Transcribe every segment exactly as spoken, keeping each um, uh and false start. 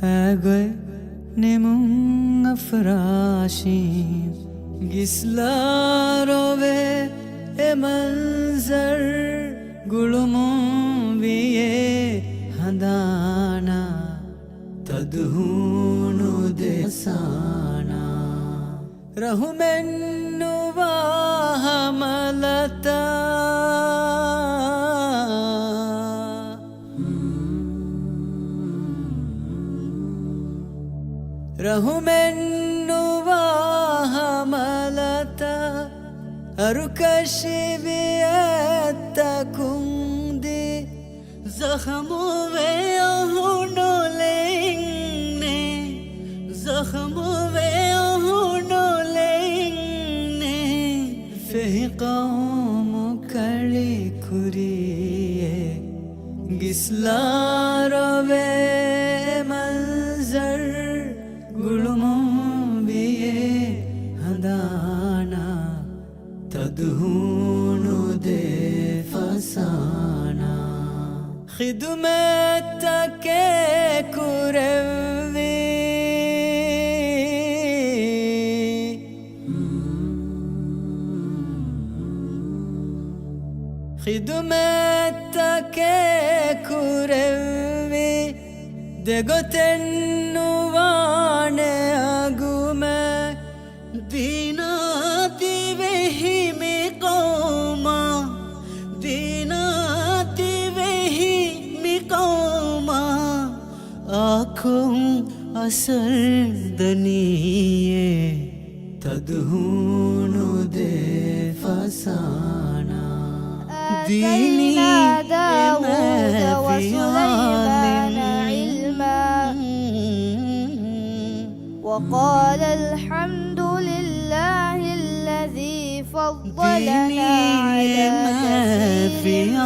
އަގޮތް ނިމުން އަފްރާޝީމް ގިސްލާ ރޮވޭ އެ މަންޒަރު، ގުޅުމުން ވިޔޭ ހަނދާނާ، ތަދުހޫނު ދޭ ފަސާނާ. ރަހުމެއްނުވާ ހަމަލަތައް، ރަހުމެއްނުވާ ހަމަލަތައް، އަރުކަށި ވިޔަތްތަކުން ދީ، ޒަޚަމުވެ އަހުނުލެއްނެ، ޒަޚަމުވެ އަހުނުލެއްނެ، ފެހި ޤައުމު ކަޅި ކުރިޔޭ، ގިސްލާ ރޮވޭ މަންޒަރު، ގުޅުމުން ވިޔޭ ހަނދާނާ، ތަދުހޫނު ދޭ ފަސާނާ. ޚިދުމަތްތަކެއް ކުރެއްވި، ޚިދުމަތްތަކެއް ކުރެއްވި، ދެގޮތެއް ނުވާނެ އަގުމެއް. ދީނާ ދިވެހި މި ޤައުމާ، ދީނާ ދިވެހި މި ޤައުމާ، އާކޮން އަސަރް ދަނީއޭ، ތަދުހޫނު ދޭ ފަސާނާ. ދީނީ އެމާ ވިޔާލިން. وقال الحمد لله الذي فضلنا على كثير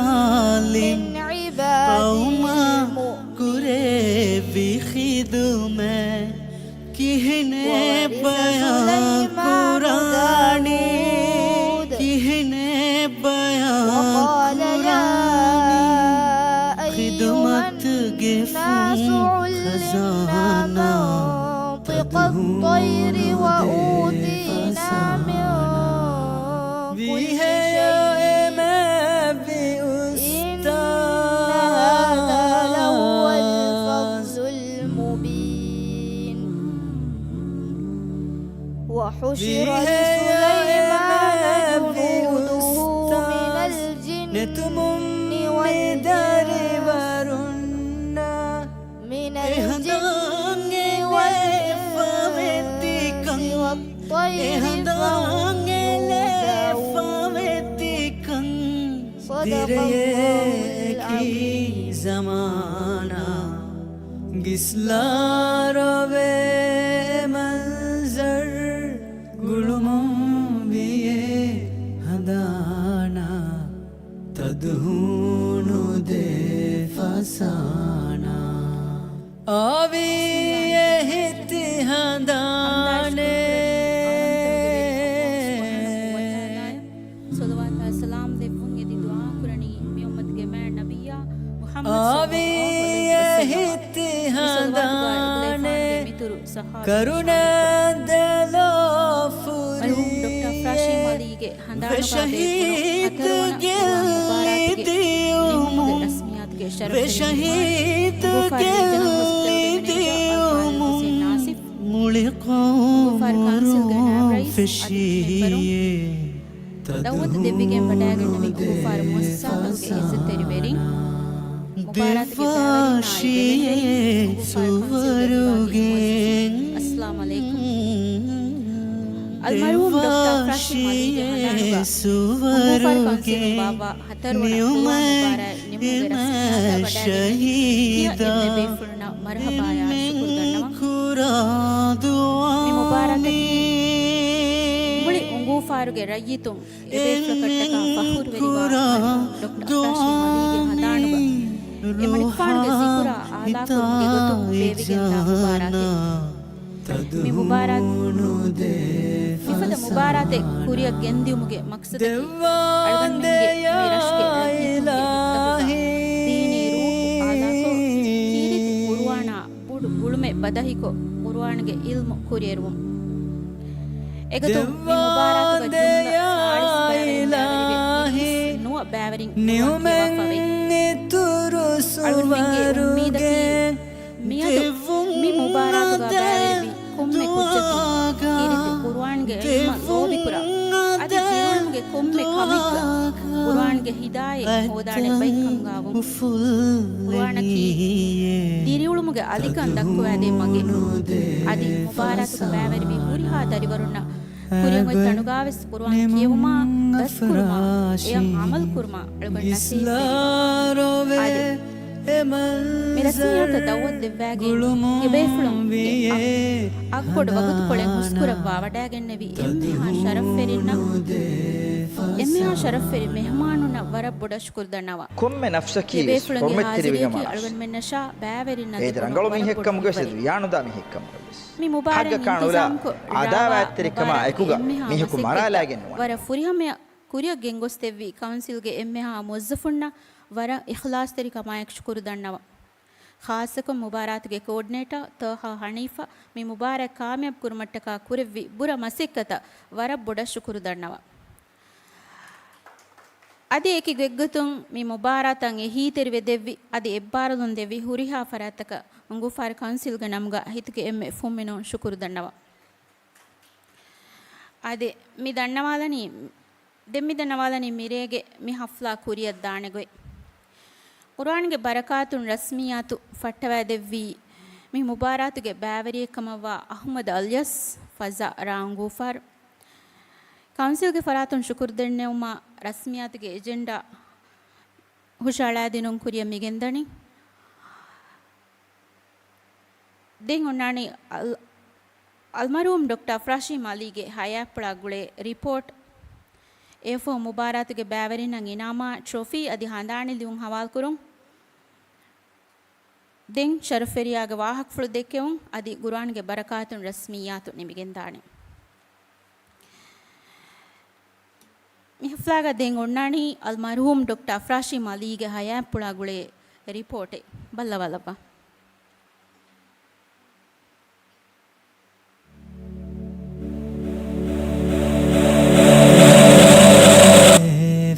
من عباده المؤمنين. ކުރެއްވި ޚިދުމަތް ކިހިނެއް ބަޔާން ކުރާނީ؟ ކިހިނެއް ބަޔާން ކުރާނީ؟ ޚިދުމަތުގެ ފުން ޚަޒާނާ، ތަދުހޫނު ދޭ ފަސާނާ. ވީހެޔޮ އެމެ ވިއުސްތާ. إن هذا لهو الفضل المبين. وحشر لسليمان جنوده من الجن والإنس. من الجن والإنس والطير فهم يوزعون. صدق الله العظيم. ޒަމާނާ، ގިސްލާ ރޮވޭ މަންޒަރު، ގުޅުމުން ވިޔޭ ހަނދާނާ، ތަދުހޫނު ދޭ ފަސާނާ. އާވީ އެ ހިތި ހަނދާނެއް. ސޮލަވާތާ ސަލާމް ދެއްވުން އެދި ދުޢާ ކުރަނީ މި އުއްމަތުގެ މާތް ނަބިއްޔާ މުޙައްމަދު ޞައްލައްލާހު ޢަލައިހި ވަސައްލަމަށް. އާވީ އެ ހިތި ހަނދާނެއް. ކަރުނަ ދެލޯ ފުރި. މަރުޙޫމް ޑޮކްޓަރ އަފްރާޝީމް ޢަލީގެ ހަނދާނުގަ ބޭފުޅުނު ހަތަރުވަނަ ޤުރުއާން މުބާރާތުގެ ނިމުމުގެ ރަސްމިއްޔާތުގެ ޝަރަފުން މި އުނގޫފާރު ރީޖަނަލް ހޮސްޕިޓަލްގެ މެނޭޖަރ އަލްފާޟިލް ޙުސައިން ނާސިފް، އުނގޫފާރު ކައުންސިލްގެ ނާއިބް ރައީސް އަދި މެންބަރުން ދަޢުވަތު ދެއްވިގެން ވަޑައިގަންނަވި އުނގޫފާރު މުއައްސަސާތަކުގެ ޢިއްޒަތްތެރިވެރިން، މުބާރާތުގެ ބައިވެރިން، ނާއިބް އެމްއެލްއޭ، އުނގޫފާރު ކައުންސިލްގެ ދިވާނީ މުއައްސަސް، އައްސަލާމު ޢަލައިކުމް. އަލްމަރުޙޫމް ޑޮކްޓަރ އަފްރާޝީމް ޢަލީގެ ހަނދާނުގަ އުނގޫފާރު ކައުންސިލުން ބާއްވާ ހަތަރުވަނަ ޤުރުއާން މުބާރާތް ނިމުމުގެ ރަސްމިއްޔާތަށް ވަޑައިގެންނެވި ތިޔަ އެންމެ ބޭފުޅުންނަށް މަރުޙަބާޔާ ޝުކުރު ދަންނަވަން. މި މުބާރާތަކީ މުޅި އުނގޫފާރުގެ ރައްޔިތުން އެބޭފުޅަކަށްޓަކާ ފަޚުރުވެރިވާ މަރުޙޫމް ޑޮކްޓަރ އަފްރާޝީމް ޢަލީގެ ހަނދާނުގަ އެމަނިކުފާނުގެ ޒިކުރާ އާލާކުރުމުގެ ގޮތުން ބޭއްވިގެންދާ މުބާރާތެއް. މި މުބާރާތް، މިފަދަ މުބާރާތެއް ކުރިއަށް ގެންދިއުމުގެ މަޤްޞަދަކީ، އަޅުގަނޑުމެންގެ މި ރަށުގެ ރައްޔިތުންގެ ހިތްތަކުގަ ދީނީ ރޫޙު އާލާކޮށް، ކީރިތި ޤުރުއާނާ ބޮޑު ބުޅު މެ ބަދަހިކޮށް، ޤުރުއާންގެ ޢިލްމު ކުރިއެރުވުން. އެގޮތުން މި މުބާރާތުގަ ޖުމްލަ ސާޅީސް ބައިވެރިން ބައިވެރިވެ އިން ނުވަ ބައިވެރިން ޤުރުއާން ކިޔަވާފަވޭ. އަޅުގަނޑުމެންގެ އުއްމީދަކީ މިއަދު މި މުބާރާތުގަ ބައިވެރިވި ކޮންމެ ކުއްޖަކީ ކީރިތި ޤުރުއާންގެ ޢިލްމަށް ލޯބިކުރާ، އަދި ދިރިއުޅުމުގެ ކޮންމެ ކަމެއްގަ ޤުރުއާންގެ ހިދާޔަތް ހޯދާނެ ބައެއްކަމުގަ ވުން. ޤުރުއާނަކީ ދިރިއުޅުމުގެ އަލިކަން ދައްކަވާދޭ މަގެއް. އަދި މުބާރާތުގަ ބައިވެރިވި ހުރިހާ ދަރިވަރުންނަށް ކުރިއަށް އޮތް ތަނުގާވެސް ޤުރުއާން ކިޔެވުމާ، ދަސްކުރުމާ، އެއަށް ޢަމަލުކުރުމާ އަޅުގަނޑު ނަސޭހަތް ދެން. އާދެ، މި ރަސްމިއްޔާތަށް ދަޢުވަތު ދެއްވާގެން ތިބޭފުޅުން އެ އަގުބޮޑު ވަގުތުކޮޅެއް ހުސްކުރައްވާ ވަޑައިގެންނެވި އެންމެހާ ޝަރަފްވެރިންނަށް، އެންމެހާ ޝަރަފްވެރި މެހުމާނުންނަށް ވަރަށް ބޮޑަށް ޝުކުރު ދަންނަވަން. ކޮންމެ ނަފްސަކީ ތިބޭފުޅުންގެ ޙުރުމަތްތެރިވި ޙާޟިރީއަކީ ގަމާނަށް. އަޅުގަނޑުމެންނަށާ ބައިވެރިންނަށް އޭދެ ދެކުނު ރަނގަޅު ވަރަށް މީހެއްކަމުގައި ބޮޑު ވެސް ރިޔާނުދާ މީހެއްކަމުގައި ވެސް. މި މުބާރާތް ހައްގަކާ ނުލާ އިންތިޒާމްކޮށް އަދާވާތްތެރިކަމާ އެކުގަ މުބާރާތުގެ މީހަކު އެންމެހާ މަރާލާގެން ނުވާނެ. ވަރަށް ފުރިހަމަޔަށް ކުރިއަށް ގެންގޮސްދެއްވި ކައުންސިލްގެ އެންމެހާ މުވައްޒަފުންނަށް ވަރަށް އިޚްލާޞްތެރިކަމާއެކު ޝުކުރު ދަންނަވަން. ޚާއްޞަކޮށް މުބާރާތުގެ ކޯޑިނޭޓަރ ތާހާ ޙަނީފަށް މި މުބާރާތް ކާމިޔާބު ކުރުމަށްޓަކާ ކުރެއްވި ބުރަ މަސައްކަތަށް ވަރަށް ބޮޑަށް ޝުކުރު ދަންނަވަން. އަދި އެކި ގޮތްގޮތުން މި މުބާރާތަށް އެހީތެރިވެ ދެއްވި، އަދި އެއްބާރުލުން ދެއްވި ހުރިހާ ފަރާތްތަކަށް އުނގޫފާރު ކައުންސިލްގެ ނަމުގަ ހިތުގެ އެންމެ ފުންމިނުން ޝުކުރު ދަންނަވަން. އާދެ، މި ދަންނަވާލަނީ، ދެން މި ދަންނަވާލަނީ މިރޭގެ މި ޙަފްލާ ކުރިއަށް ދާނެ ގޮތް. ޤުރުއާންގެ ބަރަކާތުން ރަސްމިއްޔާތު ފައްޓަވައިދެއްވީ މި މުބާރާތުގެ ބައިވެރިއެއްކަމަށްވާ އަޙްމަދު އަލްޔަސް، ފަޒާ، ރ. އުނގޫފާރު. ކައުންސިލްގެ ފަރާތުން ޝުކުރު ދެންނެވުމަށް ރަސްމިއްޔާތުގެ އެޖެންޑާ ހުށައަޅާދިނުން ކުރިއަށް މިގެންދަނީ. ދެން އޮންނާނީ އަލް-، އަލްމަރްޙޫމް ޑޮކްޓަރ އަފްރާޝީމް އަލީގެ ޙަޔާތްޕުޅާ ގުޅޭ ރިޕޯޓް. އެއަށްފަހު މުބާރާތުގެ ބައިވެރިންނަށް އިނާމާ، ޓްރޮފީ އަދި ހަނދާނީ ލިޔުން ހަވާލުކުރުން. ދެން ޝަރަފްވެރިޔާގެ ވާހަކަފުޅު ދެއްކެވުން އަދި ޤުރުއާންގެ ބަރަކާތުން ރަސްމިއްޔާތު ނިމިގެންދާނެ. މި ޙަފްލާގަ ދެން އޮންނާނީ އަލްމަރްޙޫމް ޑޮކްޓަރ އަފްރާޝީމް އަލީގެ ޙަޔާތްޕުޅާ ގުޅޭ ރިޕޯޓެއް. ބައްލަވާލައްވާ.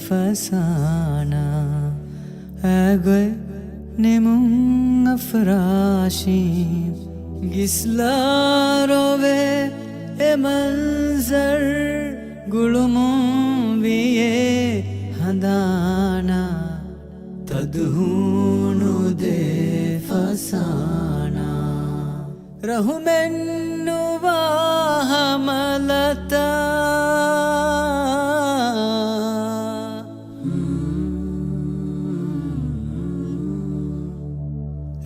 ފަސާނާ އަގޮތް ނިމުން އަފްރާޝީމް ގިސްލާ ރޮވޭ އެ މަންޒަރު ގުޅުމުން ވިޔޭ ހަނދާނާ ތަދު ހޫނުދޭ ފަސާނާ. ރަހުމެއްނުވާ ހަމަލަތައް،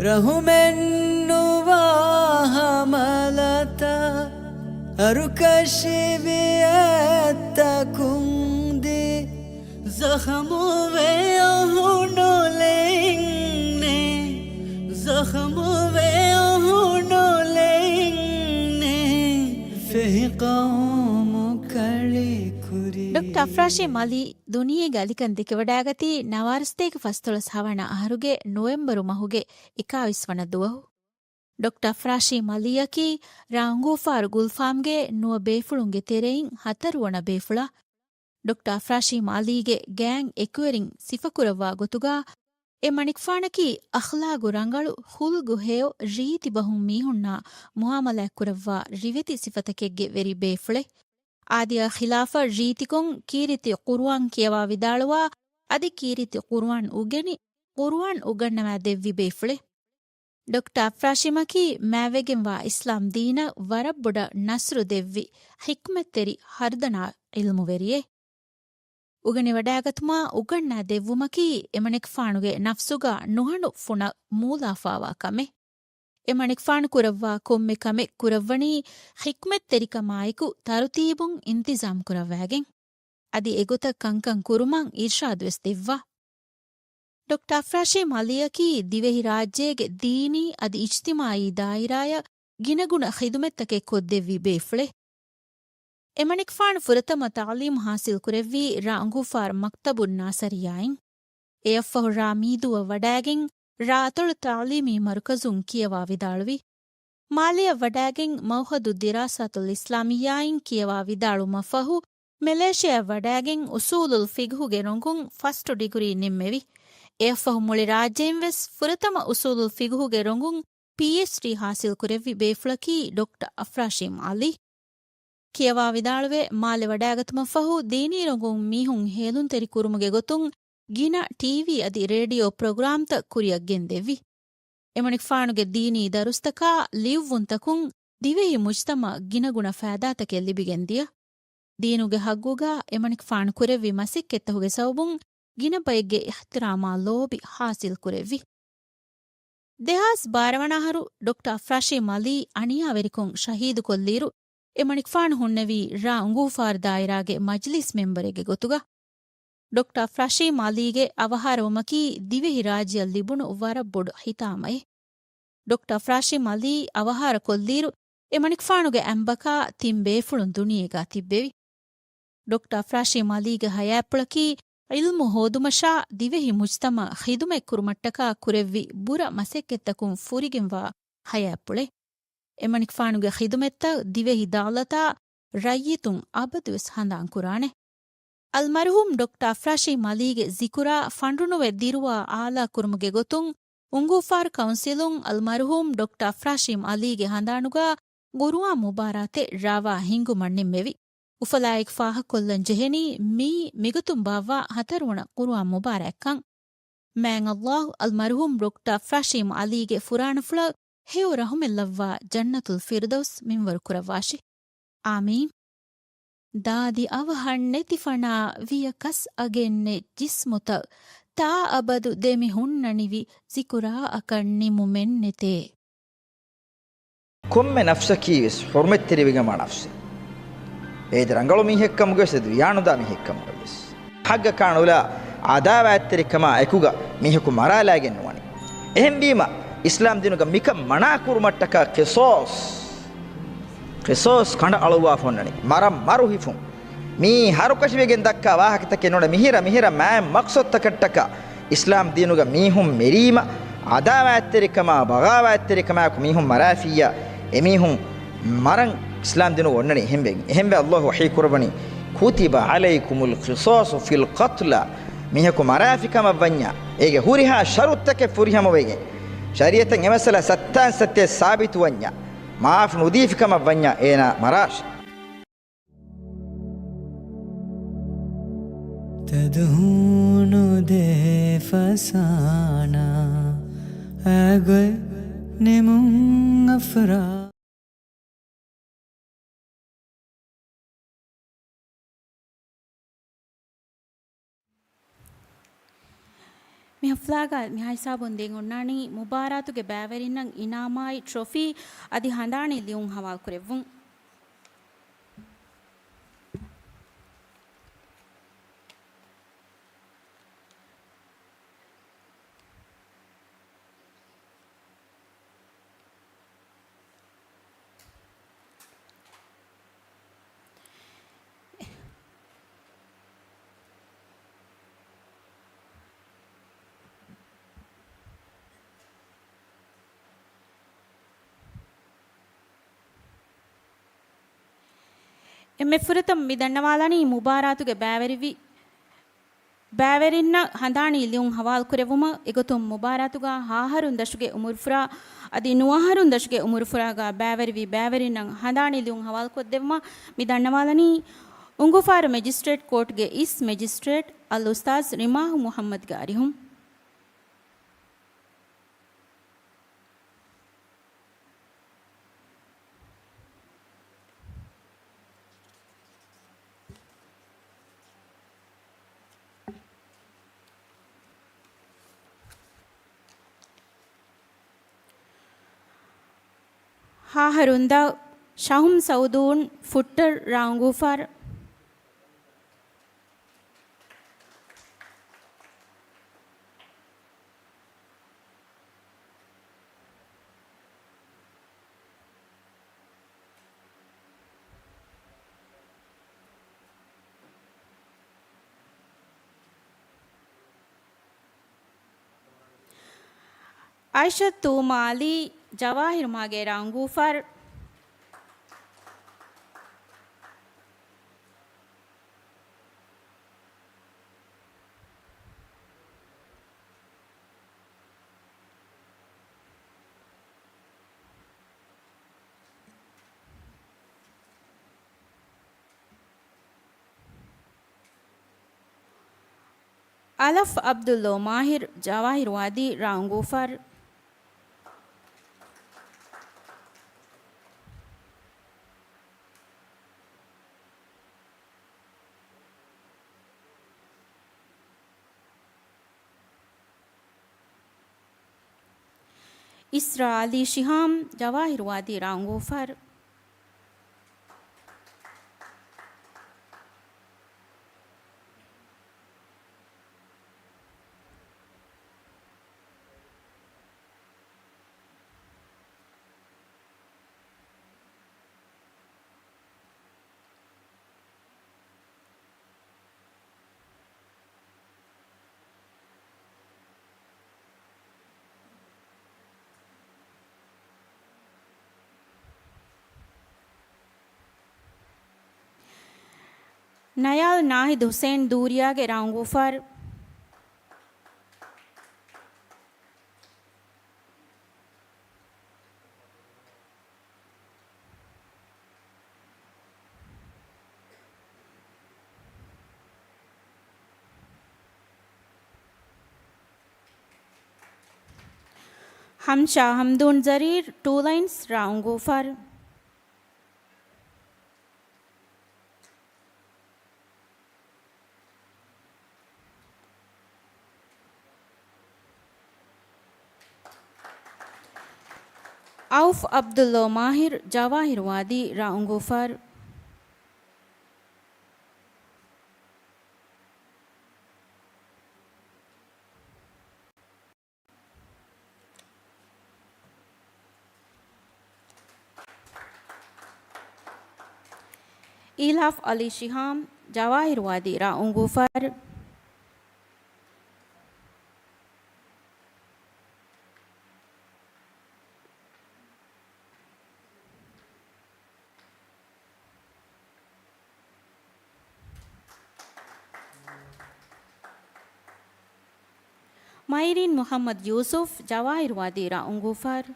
ރަހުމެއްނުވާ ހަމަލަތައް، އަރުކަށިވި އެއްތަކުން ދި ޒަޚަމުވެ އަހުނުލެއްނެ، ޒަޚަމުވެ އަހުނުލެއްނެ، ފެހި ޤައުމު ކަޅި ކުރި. ޑޮކްޓަރ އަފްރާޝީމް އަލީ ދުނިޔޭގެ އަލިކަން ދެކެވަޑައިގަތީ ނަވާރަސަތޭކަ ފަސްދޮޅަސް ހަވަނަ އަހަރުގެ ނޮވެމްބަރު މަހުގެ އެކާވީސް ވަނަ ދުވަހު. ޑޮކްޓަރ އަފްރާޝީމް އަލީއަކީ ރ. އުނގޫފާރު ގުލްފާމްގެ ނުވަ ބޭފުޅުންގެ ތެރެއިން ހަތަރުވަނަ ބޭފުޅާ. ޑޮކްޓަރ އަފްރާޝީމް އަލީގެ ގާތް އެކުވެރިން ސިފަކުރައްވާ ގޮތުގަ، އެ މަނިކުފާނަކީ އަޚްލާގު ރަނގަޅު، ޚުލްގު ހެޔޮ، ރީތި ބަހުން މީހުންނާ މުއާމަލާތްކުރައްވާ ރިވެތި ސިފަތަކެއްގެ ވެރި ބޭފުޅެއް. އާދަޔާ ޚިލާފަށް ރީތިކޮށް ކީރިތި ޤުރުއާން ކިޔަވާ ވިދާޅުވާ، އަދި ކީރިތި ޤުރުއާން އުގެނި، ޤުރުއާން އުގަންނަވާ ދެއްވި ބޭފުޅެއް. ޑޮކްޓަރ އަފްރާޝީމަކީ މާތްވެގެންވާ އިސްލާމް ދީނަށް ވަރަށް ބޮޑަށް ނަޞްރު ދެއްވި ޙިކްމަތްތެރި ހަރުދަނާ ޢިލްމުވެރިއެއް. އުގެނިވަޑައިގަތުމާ އުގަންނާ ދެއްވުމަކީ އެމަނިކުފާނުގެ ނަފްސުގަ ނުހަނު ފުނަށް މޫލާފާވާ ކަމެއް. އެމަނިކުފާނު ކުރައްވާ ކޮންމެ ކަމެއް ކުރައްވަނީ ޙިކްމަތްތެރިކަމާއެކު ތަރުތީބުން އިންތިޒާމް ކުރައްވާގެން. އަދި އެގޮތަށް ކަންކަން ކުރުމަށް އިރްޝާދުވެސް ދެއްވާ. ޑޮކްޓަރ އަފްރާޝީމް އަލީއަކީ ދިވެހިރާއްޖޭގެ ދީނީ އަދި އިޖްތިމާޢީ ދާއިރާއަށް ގިނަގުނަ ޚިދުމަތްތަކެއް ކޮށްދެއްވި ބޭފުޅެއް. އެމަނިކުފާނު ފުރަތަމަ ތަޢުލީމު ޙާޞިލްކުރެއްވީ ރ. އުނގޫފާރު މަކްތަބުއް ނާޞަރިއްޔާއިން. އެއަށްފަހު ރ. މީދޫއަށް ވަޑައިގެން ރ. އަތޮޅު ތަޢުލީމީ މަރުކަޒުން ކިޔަވާ ވިދާޅުވި. މާލެއަށް ވަޑައިގެން މައުހަދު ދިރާސާތުލް އިސްލާމިއްޔާއިން ކިޔަވާ ވިދާޅުވުމަށްފަހު، މެލޭޝިއާއަށް ވަޑައިގެން އުސޫލުލް ފިގްހުގެ ރޮނގުން ފަސްޓު ޑިގްރީ ނިންމެވި. އެއަށްފަހު މުޅި ރާއްޖެއިން ވެސް ފުރަތަމަ އުސޫލުލް ފިގްހުގެ ރޮނގުން ޕީއެޗްޑީ ހާސިލް ކުރެއްވި ބޭފުޅަކީ ޑޮކްޓަ އަފްރާޝީމް އަލީ. ކިޔަވާ ވިދާޅުވެ، މާލެ ވަޑައިގަތުމަށްފަހު ދީނީ ރޮނގުން މީހުން ހޭލުންތެރި ކުރުމުގެ ގޮތުން ގިނަ ޓީވީ އަދި ރޭޑިއޯ ޕްރޮގްރާމްތައް ކުރިއަށް ގެންދެއްވި. އެމަނިކުފާނުގެ ދީނީ ދަރުސްތަކާ ލިޔުއްވުންތަކުން ދިވެހި މުޖްތަމަޢަށް ގިނަގުނަ ފައިދާތަކެއް ލިބިގެންދިޔަ. ދީނުގެ ހައްގުގަ އެމަނިކުފާނު ކުރެއްވި މަސައްކަތްތަކުގެ ސަބަބުން ގިނަ ބައެއްގެ އިޙްތިރާމާ ލޯބި ހާސިލް ކުރެއްވި. ދެހާސް ބާރަ ވަނަ އަހަރު ޑޮކްޓަރ އަފްރާޝީމް އަލީ އަނިޔާވެރިކޮށް ޝަހީދުކޮށްލިއިރު، އެމަނިކުފާނު ހުންނެވީ ރ. އުނގޫފާރު ދާއިރާގެ މަޖިލީސް މެމްބަރެއްގެ ގޮތުގަ. ޑޮކްޓަރ އަފްރާޝީމް އަލީގެ އަވަހާރަވުމަކީ ދިވެހި ރާއްޖެއަށް ލިބުނު ވަރަށް ބޮޑު ހިތާމައެއް. ޑޮކްޓަރ އަފްރާޝީމް އަލީ އަވަހާރަކޮށްލިއިރު، އެމަނިކުފާނުގެ އަނބަކާ ތިން ބޭފުޅުން ދުނިޔޭގަ ތިއްބެވި. ޑޮކްޓަރ އަފްރާޝީމް އަލީގެ ހަޔާތްޕުޅަކީ ޢިލްމު ހޯދުމަށާ ދިވެހި މުޖްތަމަޢަށް ޚިދުމަތްކުރުމަށްޓަކާ ކުރެއްވި ބުރަ މަސައްކަތްތަކުން ފުރިގެންވާ ހަޔާތްޕުޅެއް. އެމަނިކުފާނުގެ ޚިދުމަތްތައް ދިވެހި ދައުލަތާ ރައްޔިތުން އަބަދުވެސް ހަނދާންކުރާނެ. އަލްމަރުޙޫމް ޑޮކްޓަރ އަފްރާޝީމް އަލީގެ ޒިކުރާ ފަނޑުނުވެ ދިރުވާ އާލާކުރުމުގެ ގޮތުން، އުނގޫފާރު ކައުންސިލުން އަލްމަރުޙޫމް ޑޮކްޓަރ އަފްރާޝީމް އަލީގެ ހަނދާނުގަ ޤުރުއާން މުބާރާތެއް ރާވާ ހިންގުމަށް ނިންމެވި. އުފަލާއެކު ފާހަގަކޮށްލަން ޖެހެނީ، މިއީ މިގޮތުން ބާއްވާ ހަތަރުވަނަ ޤުރުއާން މުބާރާތްކަން. މާތް ﷲ އަލްމަރުޙޫމް ޑޮކްޓަރ އަފްރާޝީމް އަލީގެ ފުރާނަފުޅަށް ހެޔޮ ރަޙުމެއްލައްވާ ޖަންނަތުލް ފިރްދައުސް މިންވަރު ކުރައްވާށި. އާމީން. ދާދި އަވަހަށް ނެތި ފަނާ ވިޔަ ކަސް އަގެއް ނެތް ޖިސްމުތައް، ތާ އަބަދު ދެމި ހުންނަނިވި ޒިކުރާއަކަށް ނިމުމެއް ނެތޭ. ކޮންމެ ނަފްސަކީ ވެސް ޙުރުމަތްތެރިވެގެންވާ ނަފްސެއް. އޭދެ ރަނގަޅު މީހެއްކަމުގަވެސް އެދެ ވިޔާނުދާ މީހެއްކަމުގަވެސް. ޙައްޤަކާ ނުލާ ޢަދާވާތްތެރިކަމާ އެކުގަ މީހަކު މަރާލާގެން ނުވަނީ. އެހެންވީމަ، އިސްލާމް ދީނުގަ މިކަން މަނާ ކުރުމަށްޓަކާ ޤިޞާޞް، ޤިޞާޞް ކަނޑައަޅުއްވާފަ އޮންނަނީ. މަރަށް މަރު ހިފުން. މިއީ ހަރުކަށިވެގެން ދައްކާ ވާހަކަތަކެއް ނޫން، މިހިރަ މިހިރަ މާތް މަޤްޞަދުތަކަށްޓަކާ އިސްލާމް ދީނުގަ މީހުން މެރީމަ، ޢަދާވާތްތެރިކަމާ، ބަޣާވާތްތެރިކަމާއެކު މީހުން މަރާފިއްޔާ، އެމީހުން މަރަން އިސްލާމް ދީނުގަ އޮންނަނީ އެހެންވެގެން. އެހެންވެ ﷲ ވަޙީ ކުރައްވަނީ، كتب عليكم القصاص في القتلى، މީހަކު މަރާފިކަމަށްވަންޏާ، އޭގެ ހުރިހާ ޝަރުޠުތަކެއް ފުރިހަމަވެގެން، ޝަރީޢަތަށް އެ މައްސަލަ ސައްތާން ސައްތޭ ސާބިތުވަންޏާ، މާފު ނުދީފިކަމަށްވަންޏާ އޭނާ މަރާށި. ތަދުހޫނު ދޭ ފަސާނާ އަގޮތް ނިމުން އަފްރާ. މި ހަފްލާގަ މިހާ ހިސާބުން ދެން އޮންނާނީ މުބާރާތުގެ ބައިވެރިންނަށް އިނާމާއި ޓްރޮފީ އަދި ހަނދާނީ ލިޔުން ހަވާލުކުރެއްވުން. އެންމެ ފުރަތަމަ މި ދަންނަވާލަނީ މުބާރާތުގެ ބައިވެރިވި، ބައިވެރިންނަށް ހަނދާނީ ލިޔުން ހަވާލުކުރެއްވުމަށް. އެގޮތުން މުބާރާތުގަ ހަ އަހަރުން ދަށުގެ އުމުރުފުރާ އަދި ނު އަހަރުން ދަށުގެ އުމުރުފުރާގަ ބައިވެރިވި ބައިވެރިންނަށް ހަނދާނީ ލިޔުން ހަވާލުކޮށްދެއްވުމަށް މި ދަންނަވާލަނީ އުނގޫފާރު މެޖިސްޓްރޭޓް ކޯޓްގެ އިސް މެޖިސްޓްރޭޓް އަލްއުސްތާޛް ރިމާހު މުޙައްމަދުގެ އަރިހުން. ހަ އަހަރުން ދަށް ޝަހުމް ސައުދޫން ފުއްޓަރު ރ. އުނގޫފާރު. އައިޝަތު މާލީ ޖަވާހިރު މާގެ ރ. އުނގޫފާރު. އަލަފް އަބްދުﷲ މާހިރު، ޖަވާހިރު ވާދީ، ރ. އުނގޫފާރު. އިސްރާ އަލީ ޝިހާމް، ޖަވާހިރު ވާދީ، ރ. އުނގޫފާރު. ނަޔާލް ނާހިދު ހުސެއިން، ދޫރިޔާގެ، ރ. އުނގޫފާރު. ހަމްޝާ ހަމްދޫން ޒަރީރް، ޓޫ ލައިންސް، ރ. އުނގޫފާރު. އައުފް އަބްދުﷲ މާހިރު، ޖަވާހިރު ވާދީ، ރ. އުނގޫފާރު. އީލާފް އަލީ ޝިހާމް، ޖަވާހިރު ވާދީ، ރ. އުނގޫފާރު. މައިރީން މުޙައްމަދު ޔޫސުފް، ޖަވާހިރު ވާދީ، ރ. އުނގޫފާރު.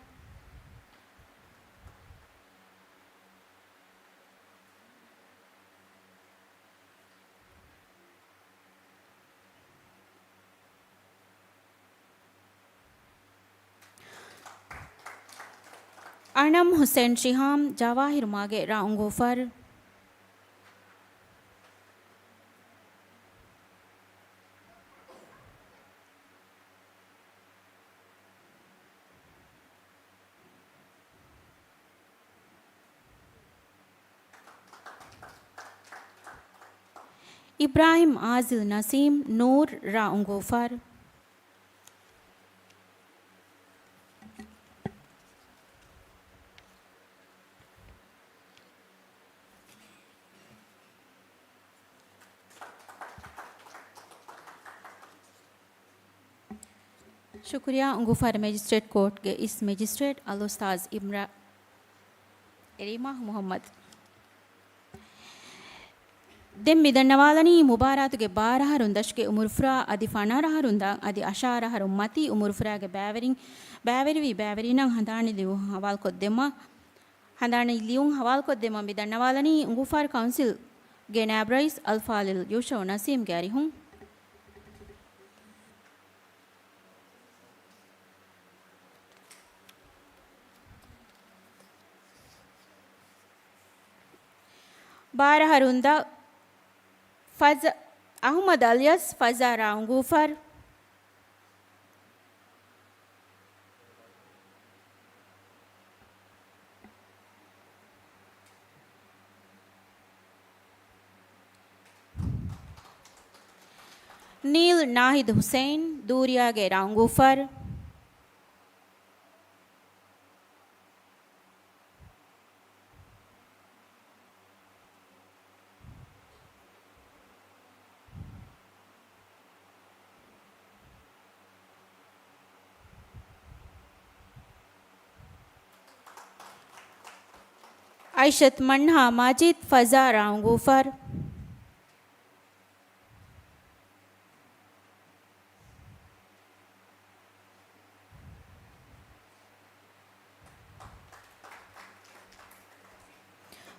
އަނަމް ހުސެން ޝިހާމް، ޖަވާހިރު މާގެ، ރ. އުނގޫފާރު. އިބްރާހިމް އާޒިލް ނަސީމް، ނޫރް، ރ. އުނގޫފާރު. ޝުކުރިއްޔާ. އުނގޫފާރު މެޖިސްޓްރޭޓް ކޯޓްގެ އިސް މެޖިސްޓްރޭޓް އަލްއުސްތާޛް އިމްރާ، އެރީމާ މުޙައްމަދު. ދެން މި ދަންނަވާލަނީ މުބާރާތުގެ ބާރަ އަހަރުން ދަށުގެ އުމުރުފުރާ އަދި ފަނަރަ އަހަރުން ދާން އަދި އަށާރަ އަހަރުން މަތީ އުމުރުފުރާގެ ބައިވެރިން، ބައިވެރިވި ބައިވެރިންނަށް ހަނދާނީ ލިޔުން ހަވާލުކޮށްދެމަށް، ހަނދާނީ ލިޔުން ހަވާލުކޮށްދެމަށް މި ދަންނަވާލަނީ އުނގޫފާރު ކައުންސިލްގެ ނާއިބު ރައީސް އަލްފާޟިލް ޔޫޝައު ނަސީމްގެ އަރިހުން. ބާރަ އަހަރުން ދާ ފަޒް-، އަޙުމަދު އަލިޔަސް ފަޒާ ރ. އުނގޫފާރު. ނީލް ނާހިދު ހުސެއިން، ދޫރިޔާގެ، ރ. އުނގޫފާރު. އައިޝަތު މަންހާ މާޖިދު ފަޒާ ރާއުނގޫފާރު.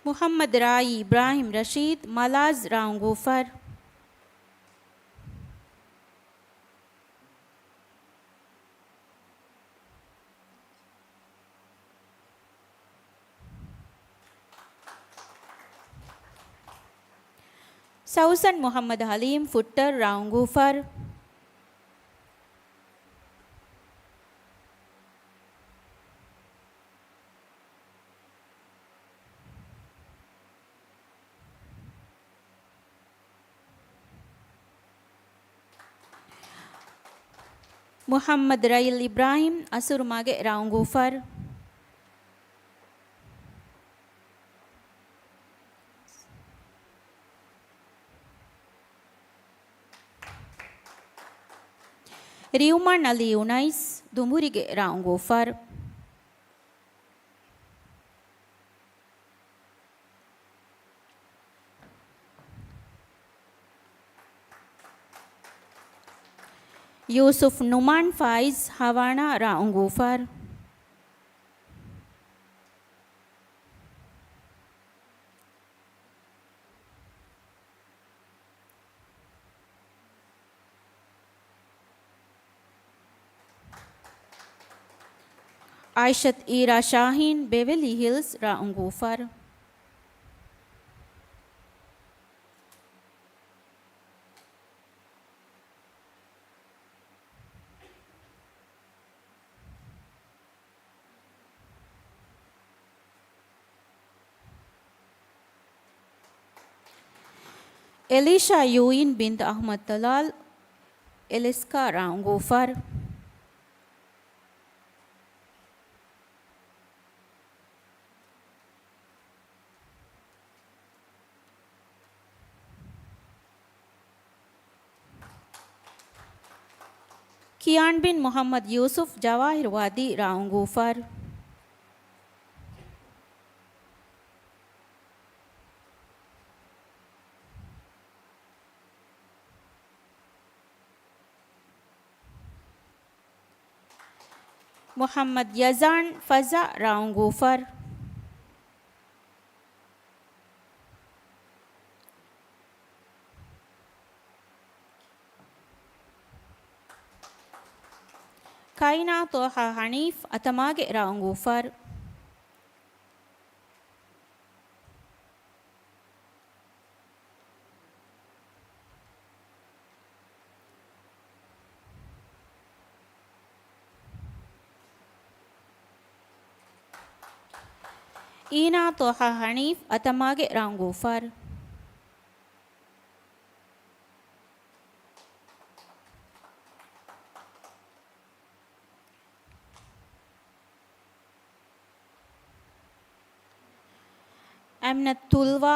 މުޙައްމަދު ރާއީ އިބްރާހިމް ރަޝީދު މަލާޒް ރާއުނގޫފާރު. ސައުސަން މުޙައްމަދު ޙަލީމް ފުއްޓަރު ރާއުނގޫފާރު. މުޙައްމަދު ރައިލް އިބްރާހިމް އަސުރުމަގެ ރާއުނގޫފާރު. ރިއުމާން އަލީ އުނައިސް ދުނބުރިގެ ރާއުނގޫފާރު. ޔޫސުފް ނުމާން ފާއިޒް ހަވާނާ ރާއުނގޫފާރު. އާއިޝަތު އީރާ ޝާހީން ބެވެލީ ހިލްސް ރާއުނގޫފާރު. އެލީޝާ ޔޫއިން ބިންތު އަޙްމަދު ތަލާލް އެލެސްކާ ރާއުނގޫފާރު. ކިޔާން ބިން މުޙައްމަދު ޔޫސުފް ޖަވާހިރު ވާދީ ރާއުނގޫފާރު. މުޙައްމަދު ޔަޒާން ފަޒާ ރާއުނގޫފާރު. ކައިނާ ޠޯހާ ޙަނީފް އަތަމާގެ ރާއުނގޫފާރު. އީނާ ޠޯހާ ޙަނީފް އަތަމާގެ ރާއުނގޫފާރު. އަމްނަތު ތުލްވާ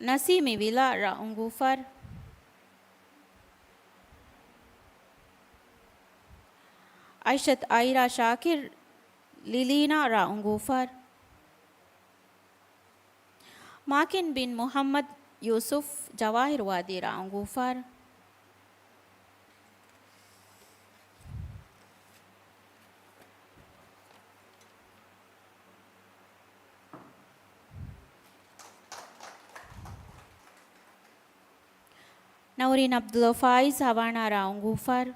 ނަސީމި ވިލާ ރާއުނގޫފާރު. އައިޝަތު އައިރާ ޝާކިރް ލިލީނާ ރާއުނގޫފާރު. މާކިން ބިން މުޙައްމަދު ޔޫސުފް ޖަވާހިރު ވާދީ ރާއުނގޫފާރު. ނައުރީން ޢަބްދުﷲ ފާއިޒް ހަވާނާ ރާއުނގޫފާރު.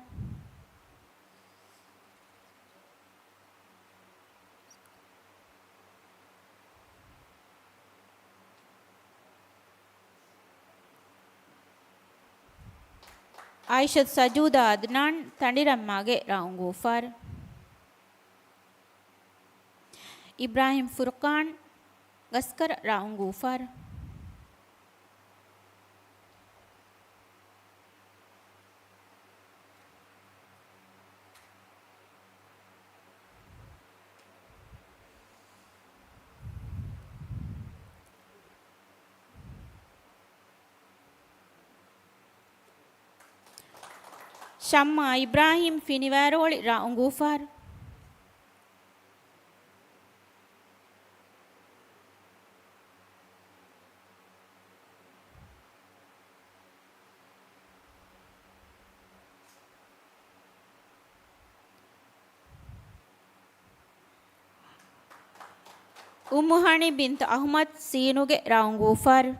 އާއިޝަތު ސަޖޫދާ އަދްނާން ތަނޑިރަންމާގެ ރާއުނގޫފާރު. އިބްރާހިމް ފުރުޤާން ގަސްކަރަ ރާއުނގޫފާރު. ޝައްމާ އިބްރާހިމް ފިނިވާރޯޅި ރާއުނގޫފާރު. އުއްމު ހަނީ ބިންތު އަޙްމަދު ސީނުގެ ރ. އުނގޫފާރު.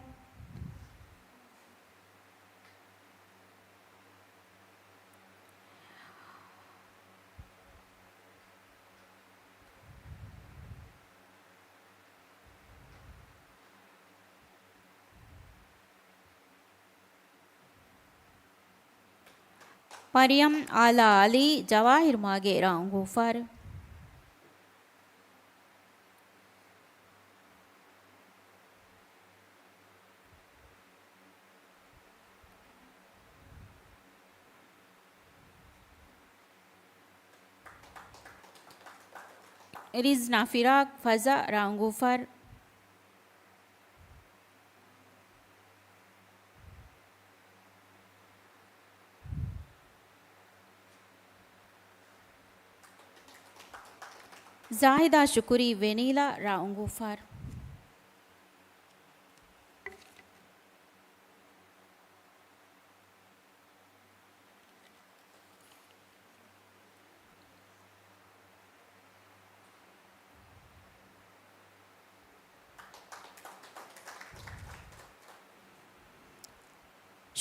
މަރިޔަމް އާލާ އަލީ، ޖަވާހިރު މާގޭ ރ. އުނގޫފާރު. ރިޒްނާ ފިރާގް، ފަޒާ ރ. އުނގޫފާރު. ޒާހިދާ ޝުކުރީ، ވެނީލާ ރ. އުނގޫފާރު.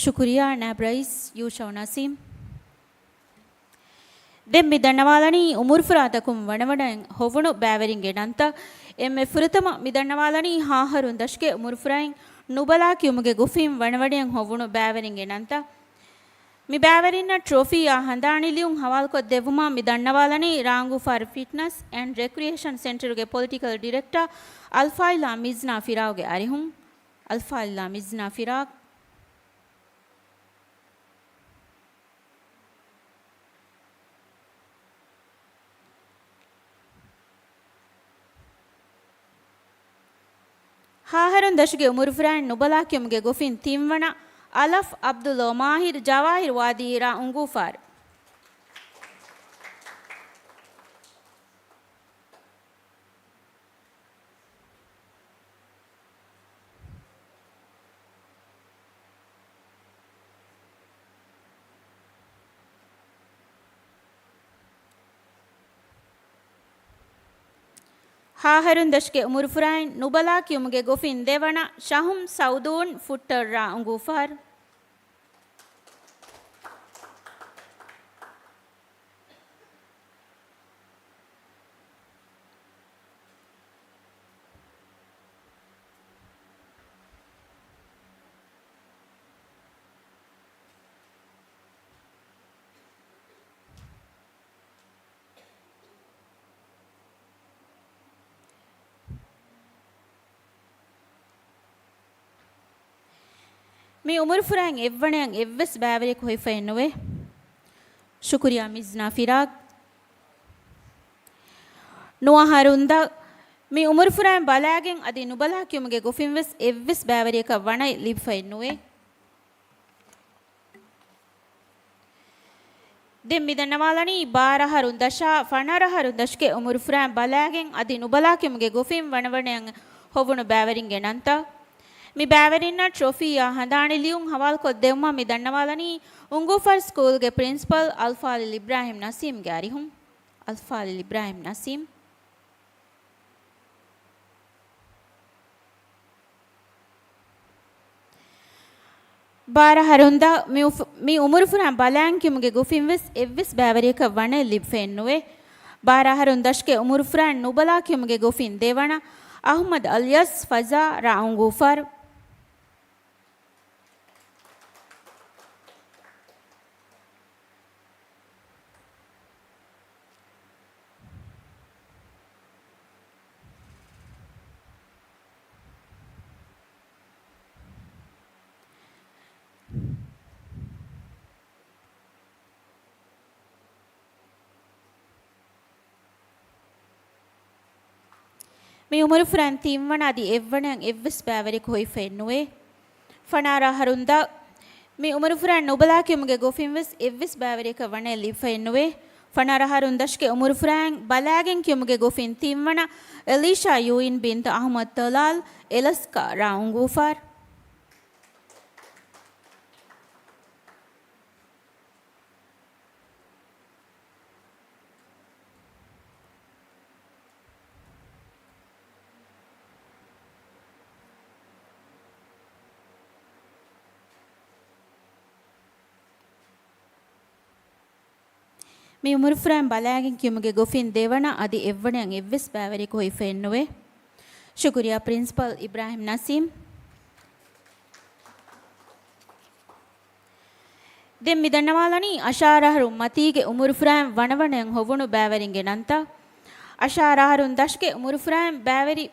ޝުކުރިއްޔާ ނައިބު ރައީސް ޔޫޝައު ނަސީމް. ދެން މި ދަންނަވާލަނީ އުމުރުފުރާތަކުން ވަނަވަނައިން ހޮވުނު ބައިވެރިންގެ ނަންތައް. އެންމެ ފުރަތަމަ މި ދަންނަވާލަނީ ހާހަރުން ދަށުގެ އުމުރުފުރާއިން ނުބަލާ ކިޔުމުގެ ގޮފިން ވަނަވަނައިން ހޮވުނު ބައިވެރިންގެ ނަންތައް. މި ބައިވެރިންނަށް ޓްރޮފީއާ ހަނދާނީ ލިޔުން ހަވާލުކޮށްދެއްވުމަށް މި ދަންނަވާލަނީ ރ. އުނގޫފާރު ފިޓްނަސް އެންޑް ރެކްރިއޭޝަން ސެންޓަރުގެ ޕޮލިޓިކަލް ޑިރެކްޓަރ އަލްފާޟިލާ މިޒްނާ ފިރާގުގެ އަރިހުން. އަލްފާޟިލާ މިޒްނާ ފިރާގް. ހާހަރުން ދަށުގެ އުމުރުފުރާއިން ނުބަލާ ކިޔުމުގެ ގޮފިން ތިންވަނަ، އަލަފް އަބްދުﷲ މާހިރު، ޖަވާހިރު ވާދީ ރ. އުނގޫފާރު. ހާހަރުން ދަށުގެ އުމުރުފުރާއިން ނުބަލާ ކިޔުމުގެ ގޮފިން ދެވަނަ، ޝަހުމް ސައުދޫން، ފުއްޓަރު ރ. އުނގޫފާރު. މި އުމުރުފުރާއިން އެއްވަނައަށް އެއްވެސް ބައިވެރިޔަކު ހޮވިފައެއްނުވޭ. ޝުކުރިއްޔާ މިޒްނާ ފިރާގް. ނުވަ އަހަރުން ދަށް މި އުމުރުފުރާއިން ބަލާގެން އަދި ނުބަލާ ކިޔުމުގެ ގޮފިންވެސް އެއްވެސް ބައިވެރިޔަކަށް ވަނައެއް ލިބިފައެއްނުވޭ. ދެން މި ދަންނަވާލަނީ ބާރަ އަހަރުން ދަށާ ފަނަރަ އަހަރުން ދަށުގެ އުމުރުފުރާއިން ބަލާގެން އަދި ނުބަލާ ކިޔުމުގެ ގޮފިން ވަނަވަނައަށް ހޮވުނު ބައިވެރިންގެ ނަންތައް. މި ބައިވެރިންނަށް ޓްރޮފީއާ ހަނދާނީ ލިޔުން ހަވާލުކޮށްދެއްވުމަށް މި ދަންނަވާލަނީ އުނގޫފާރު ސްކޫލްގެ ޕްރިންސިޕަލް އަލްފާޟިލް އިބްރާހިމް ނަސީމްގެ އަރިހުން. އަލްފާޟިލް އިބްރާހިމް ނަސީމް. ބާރަ އަހަރުން ދަށް މި އުފު-، މި އުމުރުފުރާއިން ބަލާން ކިޔުމުގެ ގޮފިން ވެސް އެއްވެސް ބައިވެރިޔަކަށް ވަނައެއް ލިބިފައެއްނުވޭ. ބާރަ އަހަރުން ދަށުގެ އުމުރުފުރާއިން ނުބަލާ ކިޔުމުގެ ގޮފިން ދެވަނަ، އަޙްމަދު އަލްޔަސް ފަޒާ ރ. އުނގޫފާރު. މި އުމުރުފުރާއިން ތިންވަނަ އަދި އެއްވަނައަށް އެއްވެސް ބައިވެރިޔަކު ހޮވިފައެއްނުވޭ. ފަނަރަ އަހަރުން ދަށް މި އުމުރުފުރާއިން ނުބަލާ ކިޔުމުގެ ގޮފިން ވެސް އެއްވެސް ބައިވެރިޔަކަށް ވަނައެއް ލިބިފައެއްނުވޭ. ފަނަރަ އަހަރުން ދަށުގެ އުމުރުފުރާއިން ބަލާގެން ކިޔުމުގެ ގޮފިން ތިންވަނަ، އެލީޝާ ޔޫއިން ބިންތު އަޙްމަދު ތަލާލް، އެލަސްކާ ރ. އުނގޫފާރު. މި އުމުރުފުރާން ބަލާގެން ކިޔުމުގެ ގޮފިން ދެވަނަ އަދި އެއްވަނައަށް އެއްވެސް ބައިވެރިޔަކު ހޮވިފައެއްނުވޭ. ޝުކުރިއްޔާ ޕްރިންސިޕަލް އިބްރާހިމް ނަސީމް. ދެން މި ދަންނަވާލަނީ އަށާރަ އަހަރު މަތީގެ އުމުރުފުރާން ވަނަވަނައަށް ހޮވުނު ބައިވެރިންގެ ނަންތައް. އަށާރަ އަހަރުން ދަށުގެ އުމުރުފުރާން ބައިވެރި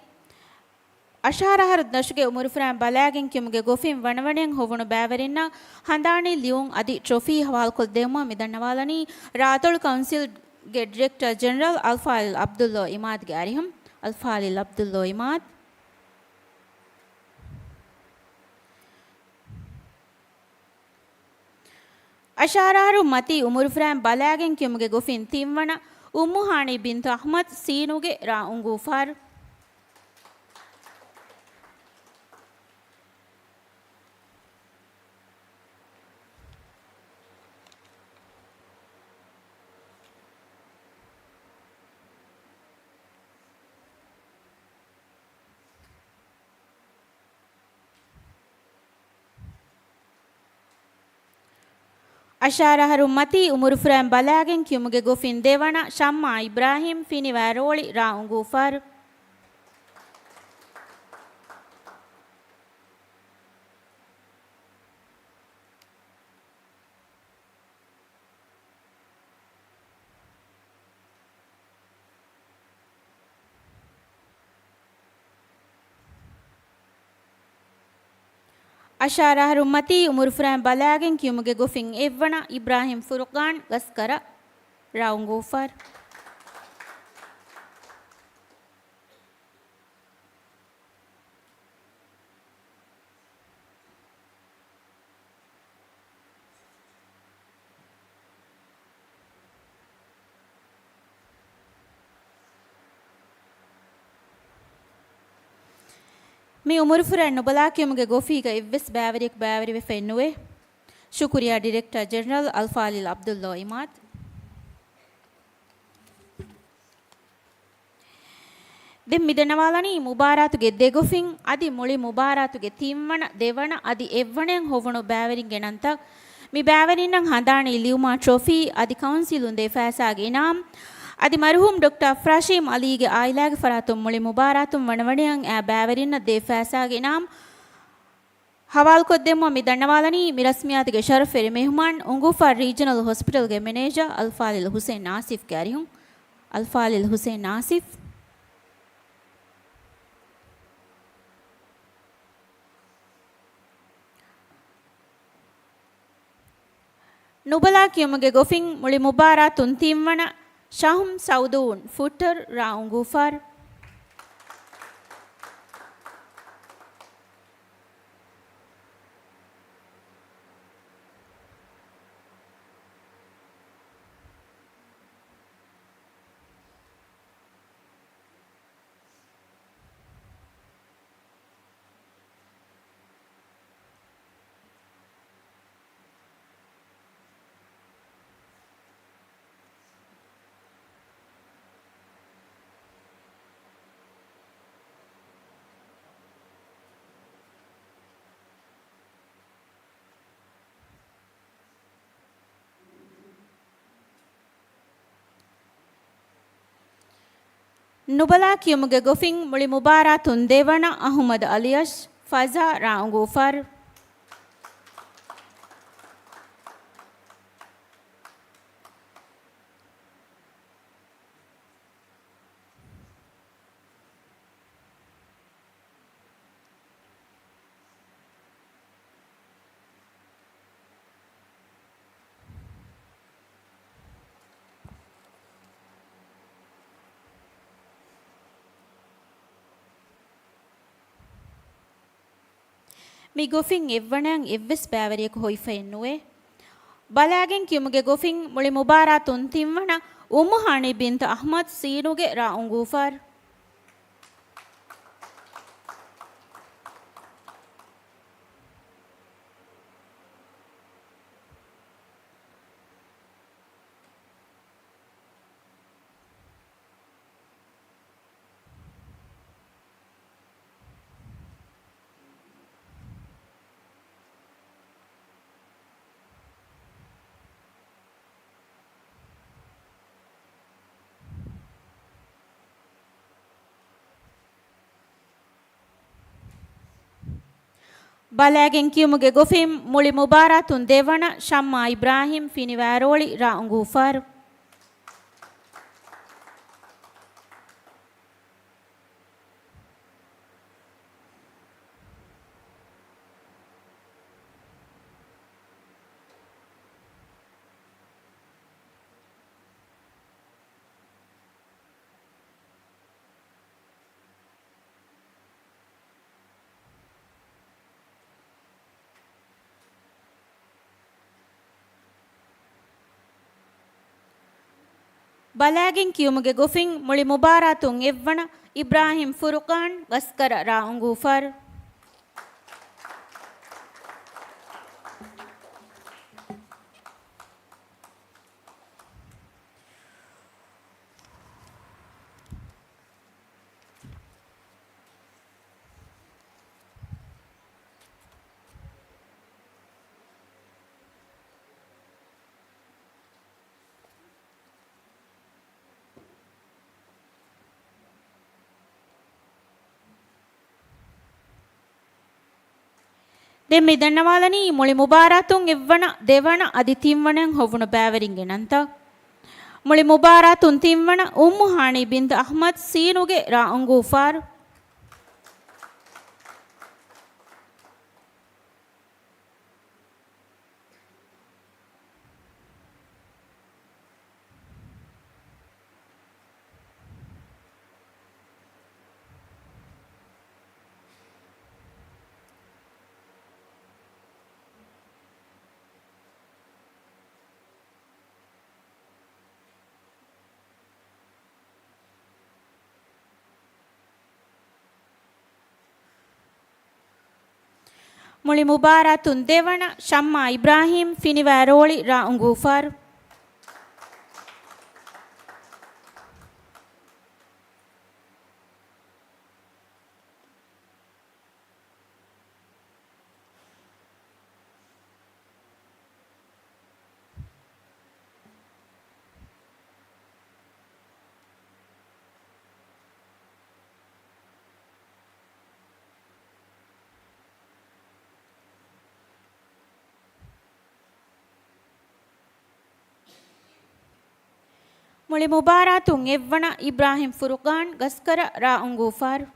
އަށާރަ އަހަރު ދަށުގެ އުމުރުފުރާން ބަލާގެން ކިޔުމުގެ ގޮފިން ވަނަވަނައަށް ހޮވުނު ބައިވެރިންނަށް ހަނދާނީ ލިޔުން އަދި ޓްރޮފީ ހަވާލުކޮށްދެއްވުމަށް މި ދަންނަވާލަނީ ރާއަތޮޅު ކައުންސިލްގެ ޑިރެކްޓަރ ޖެނެރަލް އަލްފާޟިލް ޢަބްދުﷲ ޢިމާދުގެ އަރިހުން. އަލްފާޟިލް ޢަބްދުﷲ ޢިމާދު. އަށާރަ އަހަރު މަތީ އުމުރުފުރާން ބަލާގެން ކިޔުމުގެ ގޮފިން ތިންވަނަ، އުއްމު ހާނީ ބިންތު އަޙްމަދު، ސީނުގެ ރ. އުނގޫފާރު. އަށާރަ އަހަރު މަތީ އުމުރުފުރާން ބަލާގެން ކިޔުމުގެ ގޮފިން ދެވަނަ، ޝައްމާ އިބްރާހިމް، ފިނިވާ ރޯޅި، ރ. އުނގޫފާރު. އަށާރަ އަހަރު މަތީ އުމުރުފުރާން ބަލާގެން ކިޔުމުގެ ގޮފިން އެއްވަނަ، އިބްރާހިމް ފުރުޤާން، ގަސްކަރަ، ރ. އުނގޫފާރު. މި އުމުރުފުރާން ނުބަލާ ކިޔުމުގެ ގޮފީގަ އެއްވެސް ބައިވެރިޔަކު ބައިވެރިވެފައެއްނުވޭ. ޝުކުރިއްޔާ ޑިރެކްޓަރ ޖެނެރަލް އަލްފާޟިލް ޢަބްދުﷲ ޢިމާދު. ދެން މި ދަންނަވާލަނީ މުބާރާތުގެ ދެ ގޮފިން އަދި މުޅި މުބާރާތުގެ ތިންވަނަ، ދެވަނަ އަދި އެއްވަނައަށް ހޮވުނު ބައިވެރިންގެ ނަންތައް. މި ބައިވެރިންނަށް ހަނދާނީ ލިޔުމާ ޓްރޮފީ އަދި ކައުންސިލުން ދޭ ފައިސާގެ އިނާމް އަދި މަރުޙޫމް ޑޮކްޓަރ އަފްރާޝީމް ޢަލީގެ ޢާއިލާގެ ފަރާތުން މުޅި މުބާރާތުން ވަނަވަނައަށް އައި ބައިވެރިންނަށް ދޭ ފައިސާގެ އިނާމް ހަވާލުކޮށްދެއްވުމަށް މި ދަންނަވާލަނީ މި ރަސްމިއްޔާތުގެ ޝަރަފުވެރި މެހުމާން އުނގޫފާރު ރީޖަނަލް ހޮސްޕިޓަލްގެ މެނޭޖަރ އަލްފާޟިލް ޙުސައިން އާސިފްގެ އަރިހުން. އަލްފާޟިލް ޙުސައިން އާސިފް. ނުބަލާ ކިޔުމުގެ ގޮފިން މުޅި މުބާރާތުން ތިންވަނަ، ޝަހުމް ސައުދޫން، ފުއްޓަރު، ރ. އުނގޫފާރު. ނުބަލާ ކިޔުމުގެ ގޮފިން މުޅި މުބާރާތުން ދެވަނަ، އަޙުމަދު އަލިޔަށް، ފަޒާ، ރ. އުނގޫފާރު. މި ގޮފިން އެއްވަނައަށް އެއްވެސް ބައިވެރިޔަކު ހޮވިފައެއްނުވޭ. ބަލާގެން ކިޔުމުގެ ގޮފިން މުޅި މުބާރާތުން ތިންވަނަ، އުއްމު ހާނީ ބިންތު އަޙްމަދު، ސީނުގެ، ރ. އުނގޫފާރު. ބަލާގެން ކިޔުމުގެ ގޮފިން މުޅި މުބާރާތުން ދެވަނަ ޝައްމާ އިބްރާހިމް ފިނިވާރޯޅި ރާ އުނގޫފާރު. ބަލާގެން ކިޔުމުގެ ގޮފިން މުޅި މުބާރާތުން އެއްވަނަ އިބްރާހިމް ފުރުޤާން ގަސްކަރަ ރާ އުނގޫފާރު. ދެން މި ދަންނަވާލަނީ މުޅި މުބާރާތުން އެއްވަނަ، ދެވަނަ އަދި ތިންވަނައަށް ހޮވުނު ބައިވެރިންގެ ނަންތައް. މުޅި މުބާރާތުން ތިންވަނަ އުއްމު ހާނީ ބިންތު އަޙްމަދު ސީނުގެ ރާ އުނގޫފާރު. މުޅި މުބާރާތުން ދެވަނަ ޝައްމާ އިބްރާހިމް ފިނިވާ ރޯޅި ރާ އުނގޫފާރު. މުޅި މުބާރާތުން އެއްވަނަ އިބްރާހިމް ފުރުޤާން ގަސްކަރަ ރާ އުނގޫފާރު.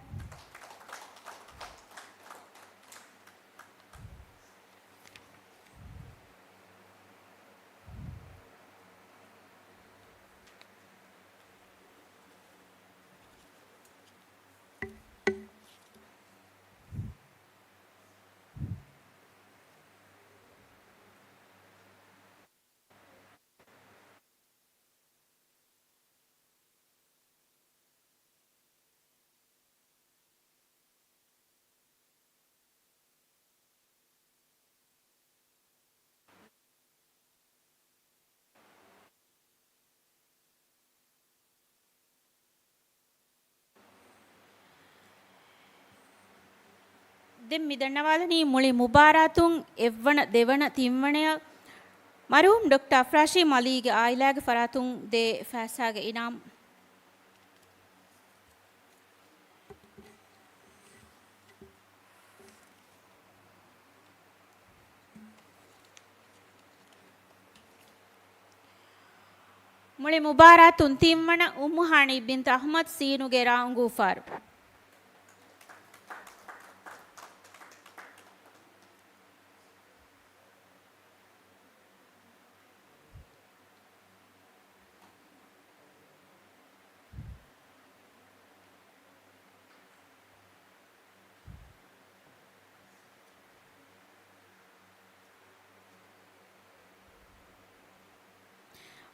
ދެން މި ދަންނަވާލަނީ މުޅި މުބާރާތުން އެއްވަނަ، ދެވަނަ، ތިންވަނަޔަށް މަރުޙޫމް ޑޮކްޓަރ އަފްރާޝީމް ޢަލީގެ ޢާއިލާގެ ފަރާތުން ދޭ ފައިސާގެ އިނާމު. މުޅި މުބާރާތުން ތިންވަނަ އުއްމު ހާނީ ބިންތު އަޙްމަދު ސީނުގެ ރާ އުނގޫފާރު.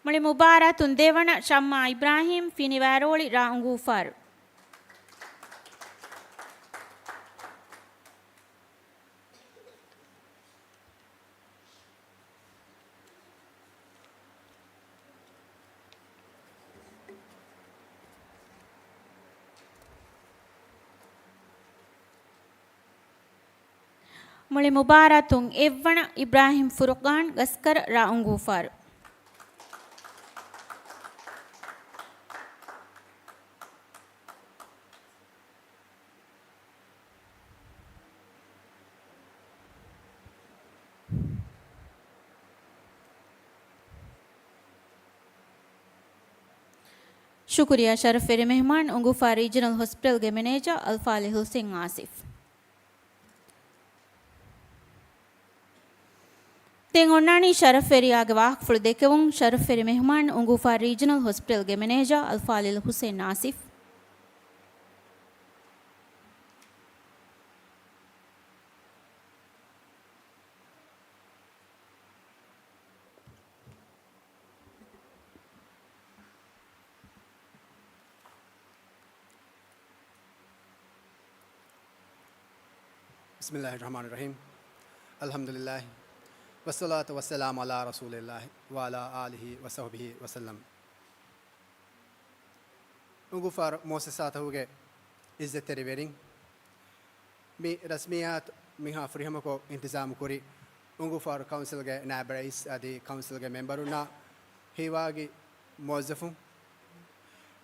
މުޅި މުބާރާތުން ދެވަނަ ޝައްމާ އިބްރާހިމް ފިނިވާރޯޅި ރާ އުނގޫފާރު. މުޅި މުބާރާތުން އެއްވަނަ އިބްރާހިމް ފުރުޤާން ގަސްކަރަ ރާ އުނގޫފާރު. ޝުކުރިއްޔާ ޝަރަފްވެރި މެހުމާން، އުނގޫފާރު ރީޖަނަލް ހޮސްޕިޓަލްގެ މެނޭޖަރ އަލްފާޟިލް ހުސެން އާސިފް. ދެން އޮންނާނީ ޝަރަފްވެރިޔާގެ ވާހަކަފުޅު ދެކެވުން. ޝަރަފްވެރި މެހުމާން، އުނގޫފާރު ރީޖަނަލް ހޮސްޕިޓަލްގެ މެނޭޖަރ އަލްފާޟިލް ހުސެން އާސިފް. بسم الله الرحمن الرحيم. الحمد لله. والصلاة والسلام على رسول الله وعلى آله وصحبه وسلم. އުނގޫފާރު މުއައްސަސާތަކުގެ އިއްޒަތްތެރިވެރިން، މި ރަސްމިއްޔާތު މިހާ ފުރިހަމަކޮށް އިންތިޒާމުކުރި އުނގޫފާރު ކައުންސިލްގެ ނާއިބް ރައީސް އަދި ކައުންސިލްގެ މެމްބަރުންނާ ހީވާގި މުވައްޒަފުން،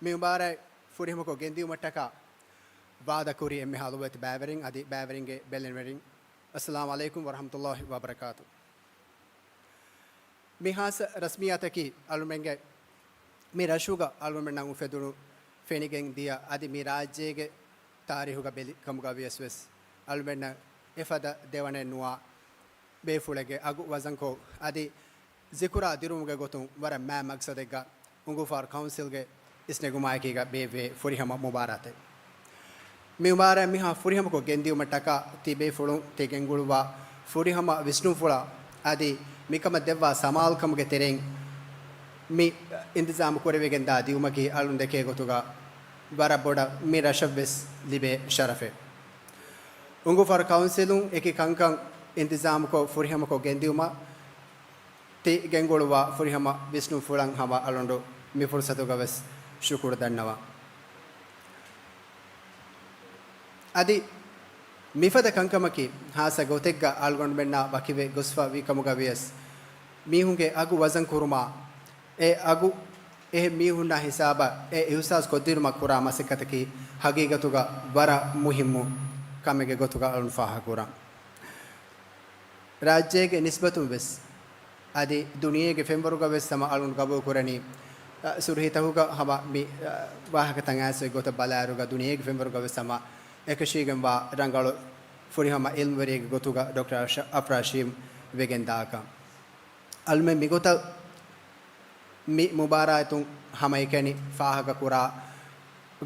މި މުބާރާތް ފުރިހަމަކޮށް ގެންދިއުމަށްޓަކާ ވާދަކުރި އެންމެހާ ލޮބުވެތި ބައިވެރިން އަދި ބައިވެރިންގެ ބެލެނިވެރިން، އައްސަލާމު ޢަލައިކުމް ވަރަޙްމަތުﷲ ވަބަރަކާތު. މި ހާއްސަ ރަސްމިއްޔާތަކީ އަޅުމެންގެ މި ރަށުގަ އަޅުމެންނަށް އުފެދުނު، ފެނިގެން ދިޔަ އަދި މި ރާއްޖޭގެ ތާރީހުގަ ބެލި ކަމުގަ ވިޔަސް ވެސް އަޅުމެންނަށް އެފަދަ ދެވަނައެއް ނުވާ ބޭފުޅެއްގެ އަގު ވަޒަންކޮށް އަދި ޒިކުރާ ދިރުމުގެ ގޮތުން ވަރަށް މާތް މަގްސަދެއްގަ އުނގޫފާރު ކައުންސިލްގެ އިސްނެގުމާއެކީގަ ބޭއްވޭ ފުރިހަމަ މުބާރާތެއް. މި މުބާރާތް މިހާ ފުރިހަމަކޮށް ގެންދިއުމަށްޓަކާ ތިބޭފުޅުން ތި ގެންގުޅުއްވާ ފުރިހަމަ ވިސްނުންފުޅާ އަދި މިކަމަށް ދެއްވާ ސަމާލުކަމުގެ ތެރެއިން މި އިންތިޒާމު ކުރެވިގެންދާ ދިއުމަކީ އަޅުން ދެކޭ ގޮތުގަ ވަރަށް ބޮޑަށް މި ރަށަށްވެސް ލިބޭ ޝަރަފެއް. އުނގޫފާރު ކައުންސިލުން އެކި ކަންކަން އިންތިޒާމުކޮށް ފުރިހަމަކޮށް ގެންދިއުމަށް ތި ގެންގުޅުއްވާ ފުރިހަމަ ވިސްނުންފުޅަށް ހަމަ އަޅުނޑު މި ފުރުސަތުގަވެސް ޝުކުރު ދަންނަވަން. އަދި މިފަދަ ކަންކަމަކީ ހާއްސަ ގޮތެއްގަ އަޅުގަނޑުމެންނާ ވަކިވެ ގޮސްފަ ވީ ކަމުގަ ވިޔަސް، މީހުންގެ އަގު ވަޒަން ކުރުމާ، އެ އަގު އެހެން މީހުންނާ ހިސާބަށް އެ އިހުސާސް ކޮށްދިނުމަށް ކުރާ މަސައްކަތަކީ ހަގީގަތުގަ ވަރަށް މުހިއްމު ކަމެއްގެ ގޮތުގަ އަޅުން ފާހަގަކުރަން. ރާއްޖޭގެ ނިސްބަތުން ވެސް އަދި ދުނިޔޭގެ ފެންވަރުގަ ވެސް ހަމަ އަޅުން ގަބޫލުކުރަނީ، އަ، ސުރުހީތަކުގަ ހަމަ މި، އަ، ވާހަކަތައް އައިސް އޮތް ގޮތަށް ބަލާއިރުގަ ދުނިޔޭގެ ފެންވަރުގަ ވެސް ހަމަ އެކަށީގެންވާ ރަނގަޅު ފުރިހަމަ އިލްމުވެރިއެއްގެ ގޮތުގަ ޑޮކްޓަރ އަފްރާޝީމް ވެގެން ދާކަން. އަޅުމެން މިގޮތަށް މި މުބާރާތުން ހަމައެކަނި ފާހަގަކުރާ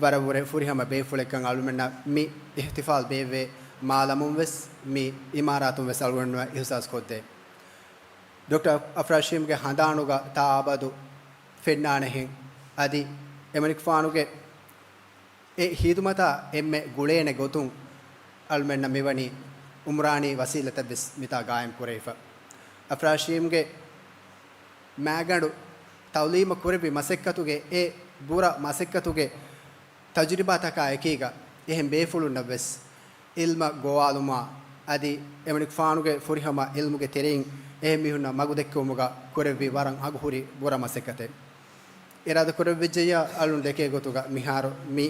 ވަރަށްވުރެ ފުރިހަމަ ބޭފުޅެއްކަން އަޅުމެންނަށް މި އިޙްތިފާލް ބޭއްވޭ މާލަމުން ވެސް މި އިމާރާތުން ވެސް އަޅުގަނޑުމެން އިޙްސާސް ކޮށްދޭ. ޑޮކްޓަރ އަފްރާޝީމްގެ ހަނދާނުގަ ތާއަބަދު ފެންނާނެހެން އަދި އެމަނިކުފާނުގެ އެ ހިދުމަތާ އެންމެ ގުޅޭނެ ގޮތުން އަޅުމެންނަށް މިވަނީ އުމްރާނީ ވަސީލަތެއް ވެސް މިތާ ގާއިމް ކުރެވިފަ. އަފްރާޝީމްގެ މާގަނޑު ތަޢުލީމަށް ކުރެއްވި މަސައްކަތުގެ އެ ބުރަ މަސައްކަތުގެ ތަޖުރިބާތަކާ އެކީގަ އެހެން ބޭފުޅުންނަށް ވެސް އިލްމަށް ގޮވާލުމާ އަދި އެމަނިކުފާނުގެ ފުރިހަމަ އިލްމުގެ ތެރެއިން އެހެން މީހުންނަށް މަގު ދެއްކެވުމުގަ ކުރެއްވި ވަރަށް އަގުހުރި ބުރަ މަސައްކަތެއް. އިރާދަކުރެއްވިއްޖެއްޔާ އަޅުން ދެކޭ ގޮތުގަ މިހާރު މި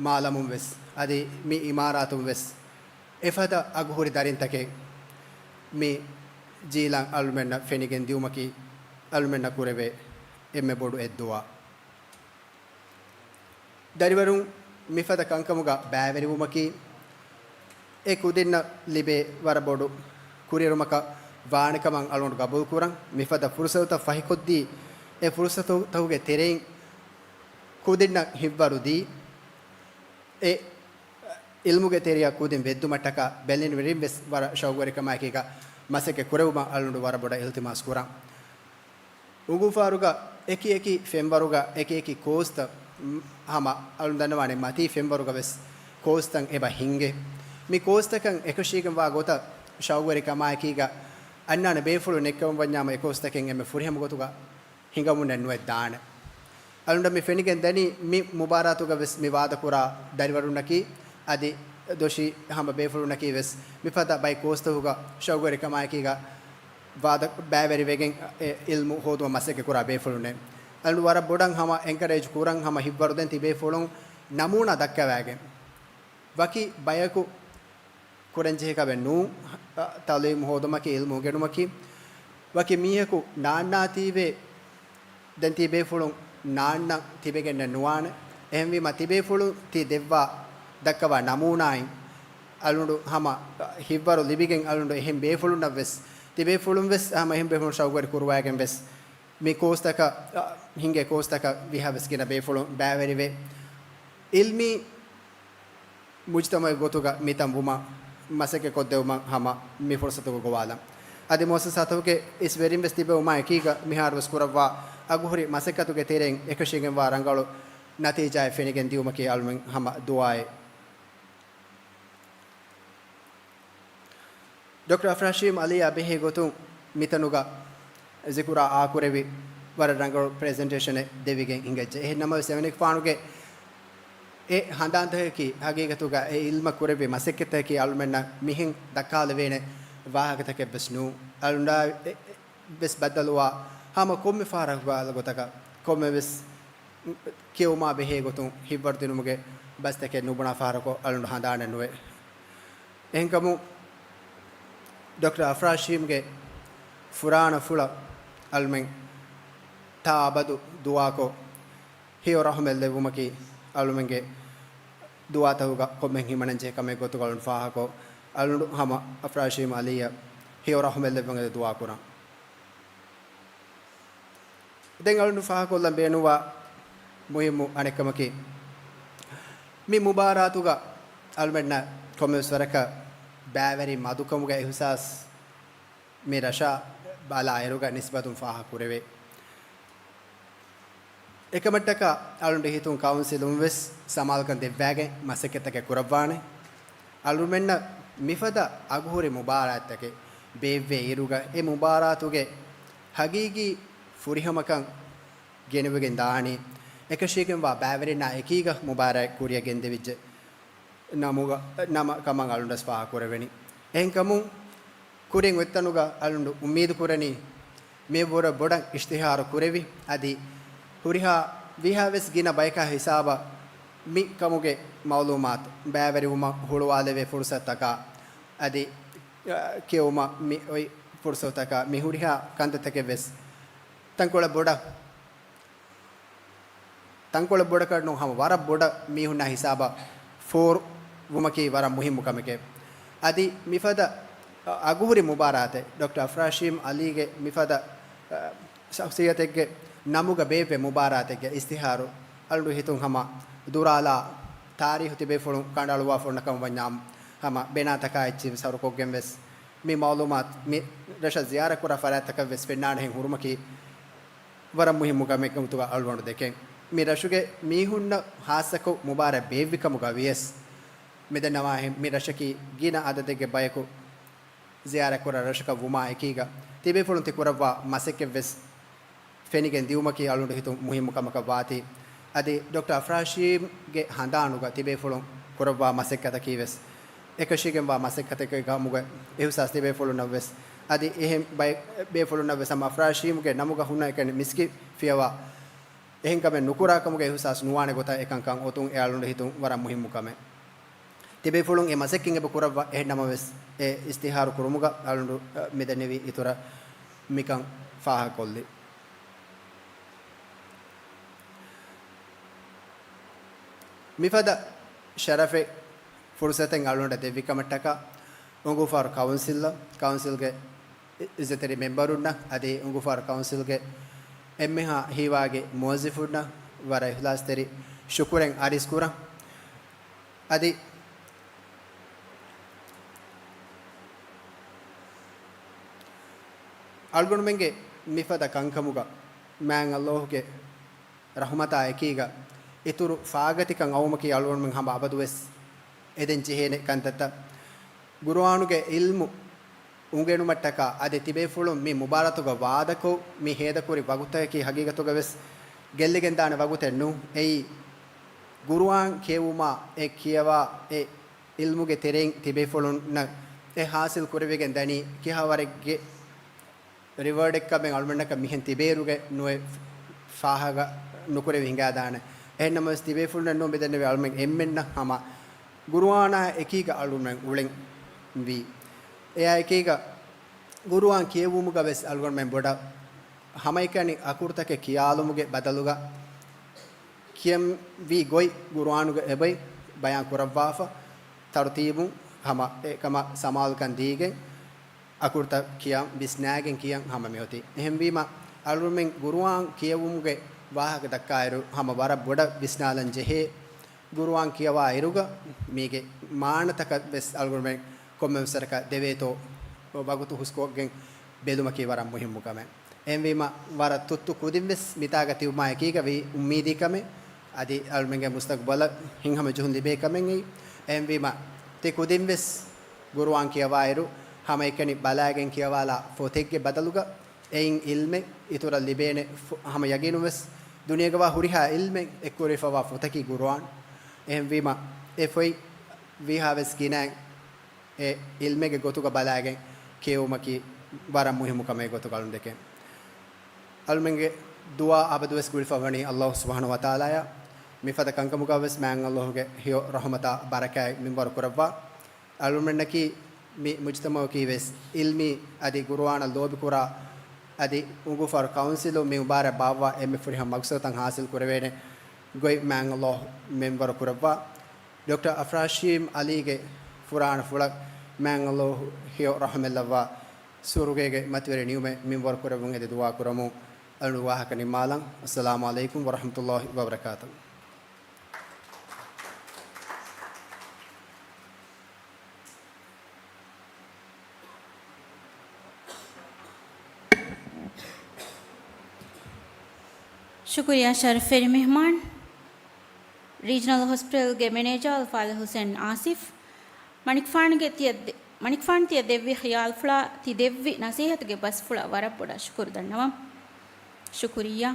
މާލަމުން ވެސް އަދި މި އިމާރާތުން ވެސް އެފަދަ އަގުހުރި ދަރިންތަކެއް މި ޖީލަށް އަޅުމެންނަށް ފެނިގެން ދިއުމަކީ އަޅުމެންނަށް ކުރެވޭ އެންމެ ބޮޑު އެއްދުޢާ. ދަރިވަރުން މިފަދަ ކަންކަމުގަ ބައިވެރިވުމަކީ، އެ ކުދިންނަށް ލިބޭ ވަރަށް ބޮޑު ކުރިއެރުމަކަށް ވާނެކަމަށް އަޅުގަނޑު ގަބޫލުކުރަން. މިފަދަ ފުރުސަތުތައް ފަހިކޮށްދީ، އެ ފުރުސަތުތަކުގެ ތެރެއިން ކުދިންނަށް ހިތްވަރުދީ، އެ އިލްމުގެ ތެރެއަށް ކުދިން ވެއްދުމަށްޓަކާ ބެލެނިވެރިން ވެސް ވަރަށް ޝައުގުވެރިކަމާއެކީގަ މަސައްކަތް ކުރެވުމަށް އަޅުގަނޑު ވަރަށް ބޮޑަށް އިލްތިމާސް ކުރަން. އުނގޫފާރުގަ އެކި އެކި ފެންވަރުގަ އެކި އެކި ކޯސްތައް، މް، ހަމަ އަޅުން ދަންނަވާނެ މަތީ ފެންވަރުގަ ވެސް ކޯސްތައް އެބަ ހިނގޭ. މި ކޯސްތަކަށް އެކަށީގެންވާ ގޮތަށް ޝައުގުވެރިކަމާއެކީގަ އަންނާނެ ބޭފުޅުން އެއްކަމަށް ވަންޏާމަ އެ ކޯސްތަކެއް އެންމެ ފުރިހަމަ ގޮތުގަ ހިނގަމުންނެއް ނުވެ ދާނެ. އަޅުން މި ފެނިގެން ދަނީ މި މުބާރާތުގަ ވެސް މި ވާދަކުރާ ދަރިވަރުންނަކީ އަދި ދޮށީ ހަމަ ބޭފުޅުންނަކީ ވެސް މިފަދަ ބައި ކޯސްތަކުގަ ޝައުގުވެރިކަމާއެކީގަ ވާދަ ބައިވެރިވެގެން އެ އިލްމު ހޯދުމަށް މަސައްކަތް ކުރާ ބޭފުޅުންނޭ. އަޅުން ވަރަށް ބޮޑަށް ހަމަ އެންކަރޭޖް ކުރަން ހަމަ ހިތްވަރުދޭން ތި ބޭފުޅުން ނަމޫނާ ދައްކަވާގެން. ވަކި ބަޔަކު ކުރަންޖެހޭ ކަމެއް ނޫން، ތަޢުލީމު ހޯދުމަކީ، އިލްމު އުނގެނުމަކީ. ވަކި މީހަކު ނާންނާތީވެ، ދެން ތި ބޭފުޅުން ނާންނަ ތިބެގެންނެއް ނުވާނެ. އެހެންވީމަ ތިބޭފުޅުން ތި ދެއްވާ ދައްކަވާ ނަމޫނާއިން އަޅުގަނޑު ހަމަ ހިތްވަރު ލިބިގެން އަޅުގަނޑު އެހެން ބޭފުޅުންނަށްވެސް، ތިބޭފުޅުންވެސް ހަމަ އެހެން ބޭފުޅުން ޝައުގުވެރި ކުރުވައިގެންވެސް މި ކޯސްތަކަށް، އަ، ހިނގޭ ކޯސްތަކަށް ވީހާވެސް ގިނަ ބޭފުޅުން ބައިވެރިވެ، އިލްމީ މުޖްތަމަޢެއް ގޮތުގަ މިތަން ވުމަށް މަސައްކަތް ކޮށްދެވުމަށް ހަމަ މި ފުރުސަތުގަ ގޮވާލަން. އަދި މުއައްސަސާތަކުގެ އިސް ވެރިން ވެސް ތިބެވުމާ އެކީގަ މިހާރު ވެސް ކުރައްވާ އަގުހުރި މަސައްކަތުގެ ތެރެއިން އެކަށީގެންވާ ރަނގަޅު ނަތީޖާއެއް ފެނިގެން ދިޔުމަކީ އަޅުމެން ހަމަ ދުޢާއެއް. ޑޮކްޓަރ އަފްރާޝީމް އަލީއާ ބެހޭ ގޮތުން މިތަނުގަ ޒިކުރާ އާކުރެވި ވަރަށް ރަނގަޅު ޕްރެޒެންޓޭޝަނެއް ދެވިގެން ހިނގައްޖެ. އެހެން ނަމަވެސް އެމަނިކުފާނުގެ އެ ހަނދާންތަކަކީ ހަގީގަތުގަ އެ އިލްމަށް ކުރެއްވި މަސައްކަތަކީ އަޅުމެންނަށް މިހެން ދައްކާލެވޭނެ ވާހަކަތަކެއް ވެސް ނޫން. އަޅުނޑާ އެ، އެ، ވެސް ބައްދަލުވާ ހަމަ ކޮންމެ ފަހަރަކު ގޮތަކަށް ކޮންމެވެސް ކިޔެވުމާ ބެހޭ ގޮތުން ހިތްވަރުދިނުމުގެ ބަސްތަކެއް ނުބުނާ ފަހަރަކު އަޅުނޑު ހަނދާނެއް ނުވޭ. އެހެންކަމުން ޑޮކްޓަރ އަފްރާޝީމްގެ ފުރާނަ ފުޅަށް އަޅުމެން ތާ އަބަދު ދުޢާކޮށް، ހެޔޮ ރަޙުމަތް ލެއްވުމަކީ އަޅުމެންގެ ދުޢާތަކުގަ ކޮންމެހެން ހިމަނަންޖެހޭ ކަމެއް ގޮތުގަ އަޅުން ފާހަގަކޮށް، އަޅުނޑު ހަމަ އަފްރާޝީމް އަލީއަށް ހެޔޮ ރަޙުމަތް ލެއްވުމަށް ދުޢާ ކުރަން. ދެން އަޅުނޑު ފާހަގަކޮށްލަން ބޭނުންވާ މުހިއްމު އަނެއްކަމަކީ، މި މުބާރާތުގަ އަޅުމެންނަށް ކޮންމެވެސް ވަރަކަށް ބައިވެރި މަދުކަމުގެ އިޙްސާސް މި ރަށަށް ބަލާއިރުގަ ނިސްބަތުން ފާހަގަކުރެވޭ. އެކަމަށްޓަކާ އަޅުނޑު ހިތުން ކައުންސިލުން ވެސް ސަމާލުކަން ދެއްވައިގެން މަސައްކަތްތަކެއް ކުރައްވާނެ. އަޅުމެންނަށް މިފަދަ އަގުހުރި މުބާރާތްތަކެއް ބޭއްވޭ އިރުގަ، އެ މުބާރާތުގެ ހަގީގީ ފުރިހަމަކަން ގެނެވިގެން ދާނީ، އެކަށީގެންވާ ބައިވެރިންނާ އެކީގަ މުބާރާތް ކުރިއަށް ގެންދެވިއްޖެ ނަމުގަ، ނަމަ ކަމަށް އަޅުނޑަސް ފާހަގަކުރެވެނީ. އެހެންކަމުން، ކުރިން އޮތްތަނުގަ އަޅުނޑު އުއްމީދު ކުރަނީ، މިއަށްވުރެ ބޮޑަށް އިޝްތިހާރު ކުރެވި، އަދި ހުރިހާ ވީހާވެސް ގިނަ ބަޔަކާ ހިސާބަށް މި ކަމުގެ މައުލޫމާތު ބައިވެރިވުމަށް ހުޅުވާލެވޭ ފުރުސަތުތަކާ، އަދި، އަ، ކިޔެވުމަށް މި އޮތް ފުރުސަތުތަކާ، މި ހުރިހާ ކަންތައްތަކެއް ވެސް ތަންކޮޅެއް ބޮޑަށް ތަންކޮޅެއް ބޮޑަކަށް ނޫން، ހަމަ ވަރަށް ބޮޑަށް މީހުންނާ ހިސާބަށް ފޯރުވުމަކީ ވަރަށް މުހިއްމު ކަމެކޭ. އަދި މިފަދަ އަގުހުރި މުބާރާތެއް ޑޮކްޓަރ އަފްރާޝީމް އަލީގެ މިފަދަ، އަ، ޝަޚްސިއްޔަތެއްގެ ނަމުގަ ބޭއްވޭ މުބާރާތެއްގެ އިޝްތިހާރު އަޅުގަނޑު ހިތުން ހަމަ ދުރާލާ ތާރީހު ތިބޭފުޅުން ކަނޑައަޅުވާފަ އޮންނަ ކަމަށް ވަންޏާ، ހަމަ ބެނާތަކާ އެއްޗިހި ސަރުކޮށްގެން ވެސް މި މައުލޫމާތު މި ރަށަށް ޒިޔާރަތް ކުރާ ފަރާތްތަކަށް ވެސް ފެންނާނެހެން ހުރުމަކީ، ވަރަށް މުހިއްމު ކަމެއް ގޮތުގަ އަޅުގަނޑު ދެކެން. މި ރަށުގެ މީހުންނަށް ހާއްސަކޮށް މުބާރާތް ބޭއްވި ކަމުގަ ވިޔަސް، މިދަންނަވާހެން މި ރަށަކީ ގިނަ އަދަދެއްގެ ބަޔަކު ޒިޔާރަތްކުރާ ރަށަކަށް ވުމާ އެކީގަ، ތިބޭފުޅުން ތި ކުރައްވާ މަސައްކަތްވެސް ފެނިގެން ދިއުމަކީ އަޅުގަނޑު ހިތުން މުހިއްމު ކަމަކަށް ވާތީ. އަދި ޑޮކްޓަރ އަފްރާޝީމްގެ ހަނދާނުގަ ތިބޭފުޅުން ކުރައްވާ މަސައްކަތަކީ ވެސް އެކަށީގެންވާ މަސައްކަތެއްގެ ކަމުގެ އިހުސާސް ތިބޭފުޅުންނަށް ވެސް، އަދި އެހެން ބައެއް ބޭފުޅުންނަށް ވެސް ހަމަ އަފްރާޝީމްގެ ނަމުގަ ހުންނަ އެކަނި މިސްކިތް ފިޔަވާ އެހެން ކަމެއް ނުކުރާ ކަމުގެ އިހުސާސް ނުވާނެ ގޮތަށް އެކަންކަން އޮތުން އެ އަޅުގަނޑު ހިތުން ވަރަށް މުހިއްމު ކަމެއް. ތިބޭފުޅުން އެ މަސައްކަތް އެބަ ކުރައްވާ އެހެން ނަމަވެސް، އެ އިޝްތިހާރު ކުރުމުގަ އަޅުގަނޑު، އަ، މިދެންނެވި އިތުރަށް މިކަން ފާހަގަކޮށްލި. މިފަދަ ޝަރަފެއް ފުރުސަތެއް އަޅުގަނޑަށް ދެއްވި ކަމަށްޓަކާ، އުނގޫފާރު ކައުންސިލަށް، ކައުންސިލްގެ އިއްޒަތްތެރި މެމްބަރުންނަށް އަދި އުނގޫފާރު ކައުންސިލްގެ އެންމެހާ ހީވާގި މުވައްޒިފުންނަށް ވަރަށް އިޚްލާޞްތެރި ޝުކުރެއް އަރިސް ކުރަން. އަދި އަޅުގަނޑުމެންގެ މިފަދަ ކަންކަމުގަ މާތް ﷲ ގެ ރަޙުމަތާ އެކީގަ އިތުރު ފާގަތިކަން އައުމަކީ އަޅުގަނޑުމެން ހަމަ އަބަދުވެސް އެދެން ޖެހޭނެ ކަންތައްތައް. ޤުރުއާނުގެ ޢިލްމު އުނގެނުމަށްޓަކާ އަދި ތިބޭފުޅުން މި މުބާރާތުގަ ވާދަކޮށް މި ހޭދަކުރި ވަގުތަކަކީ ހަގީގަތުގަ ވެސް ގެއްލިގެންދާނެ ވަގުތެއް ނޫން. އެއީ، ޤުރުއާން ކިޔެވުމާ އެ ކިޔަވާ އެ ޢިލްމުގެ ތެރެއިން ތިބޭފުޅުންނަށް އެ ޙާޞިލް ކުރެވިގެން ދަނީ ކިހާވަރެއްގެ ރިވާޑެއްކަމެއް އަޅުމެންނަކަށް މިހެން ތިބޭއިރުގެ ނުވެ ފާހަގަ ނުކުރެވި ހިނގާދާނެ. އެހެންނަމަވެސް ތިބޭފުޅުންނެއް ނޫން މިދެންނެވި އަޅުމެން އެންމެންނަށް ހަމަ ޤުރުއާނާ އެކީގަ އަޅުމެން އުޅެން ވީ. އެއާ އެކީގަ ޤުރުއާން ކިޔެވުމުގަ ވެސް އަޅުގަނޑުމެން ބޮޑަށް ހަމައެކަނި އަކުރުތަކެއް ކިޔާލުމުގެ ބަދަލުގަ ކިޔަންވީ ގޮތް ގުރުއާނުގެ އެބައި ބަޔާން ކުރައްވާފަ، ތަރުތީބުން ހަމަ އެކަމަށް ސަމާލުކަން ދީގެން، އަކުރުތައް ކިޔަން ވިސްނާގެން ކިޔަން ހަމަ މިއޮތީ. އެހެންވީމަ، އަޅުމެން ގުރުއާން ކިޔެވުމުގެ ވާހަކަ ދައްކާއިރު، ހަމަ ވަރަށް ބޮޑަށް ވިސްނާލަން ޖެހޭ. ގުރުއާން ކިޔަވާ އިރުގަ މީގެ މާނަތަކަށް ވެސް އަޅުގަނޑުމެން ކޮންމެ ވެސް ވަރަކަށް ދެވޭތޯ ވަގުތު ހުސްކޮށްގެން ބެލުމަކީ ވަރަށް މުހިއްމު ކަމެއް. އެހެންވީމަ، ވަރަށް ތުއްތު ކުދިން ވެސް މިތާގަ ތިބުމާ އެކީގަ ވީ އުއްމީދީ ކަމެއް. އަދި އަޅުމެންގެ މުސްތަގުބަލަށް ހިތްހަމަޖެހުން ލިބޭ ކަމެއް އެއީ. އެހެންވީމަ، ތި ކުދިން ވެސް ގުރުއާން ކިޔަވާއިރު، ހަމައެކަނި ބަލާގެން ކިޔަވާލާ ފޮތެއްގެ ބަދަލުގަ އެއިން އިލްމެއް އިތުރަށް ލިބޭނެ. ފު-، ހަމަ ޔަގީނުން ވެސް ދުނިޔޭގަވާ ހުރިހާ އިލްމެއް އެއްކުރެވިފަވާ ފޮތަކީ ގުރުއާން. އެހެންވީމަ، އެ ފޮތް ވީހާވެސް ގިނައިން އެ އިލްމެއްގެ ގޮތުގަ ބަލާގެން ކިޔެވުމަކީ ވަރަށް މުހިއްމު ކަމެއް ގޮތުގަ އަޅުން ދެކެން. އަޅުމެންގެ ދުޢާ އަބަދުވެސް ގުޅިފަ ވަނީ އައްލާހު ސުބްޙާނަހޫ ވަތަޢާލާއަށް. މިފަދަ ކަންކަމުގަ ވެސް މާތް އައްލާހުގެ ހެޔޮ ރަޙުމަތާ ބަރަކާތް މިންވަރު ކުރައްވާ. އަޅުމެންނަކީ މި މުޖްތަމަޢަކީ ވެސް އިލްމީ އަދި ގުރުއާނަށް ލޯބިކުރާ އަދި އުނގޫފާރު ކައުންސިލުން މި މުބާރާތް ބާއްވާ އެންމެ ފުރިހަމަ މަގްސަދުތައް ހާސިލް ކުރެވޭނެ ގޮތް މާތް އައްލާހު މިންވަރު ކުރައްވާ. ޑޮކްޓަރ އަފްރާޝީމް ޢަލީގެ ފުރާނަފުޅަށް މާތް އައްލާހު ހެޔޮ ރަޙުމަތްލައްވާ، ސުވަރުގޭގެ މަތިވެރި ނިޢުމަތް މިންވަރު ކުރެއްވުން އެދި ދުޢާ ކުރަމުން އަޅު ވާހަކަ ނިންމާލަން. އައްސަލާމު ޢަލައިކުމް ވަރަޙްމަތުﷲ ވަބަރަކާތުހު. ޝުކުރިއްޔާ ޝަރަފްވެރި މެހްމާން، ރީޖަނަލް ހޮސްޕިޓަލްގެ މެނޭޖާ އަލްފާޟިލް ޙުސައިން އާސިފް. މަނިކުފާނުގެ ތިޔަ ދެ-، މަނިކުފާނު ތިޔަ ދެއްވި ޚިޔާލުފުޅާ، ތި ދެއްވި ނަސޭހަތުގެ ބަސްފުޅަށް ވަރަށް ބޮޑަށް ޝުކުރު ދަންނަވަން. ޝުކުރިއްޔާ.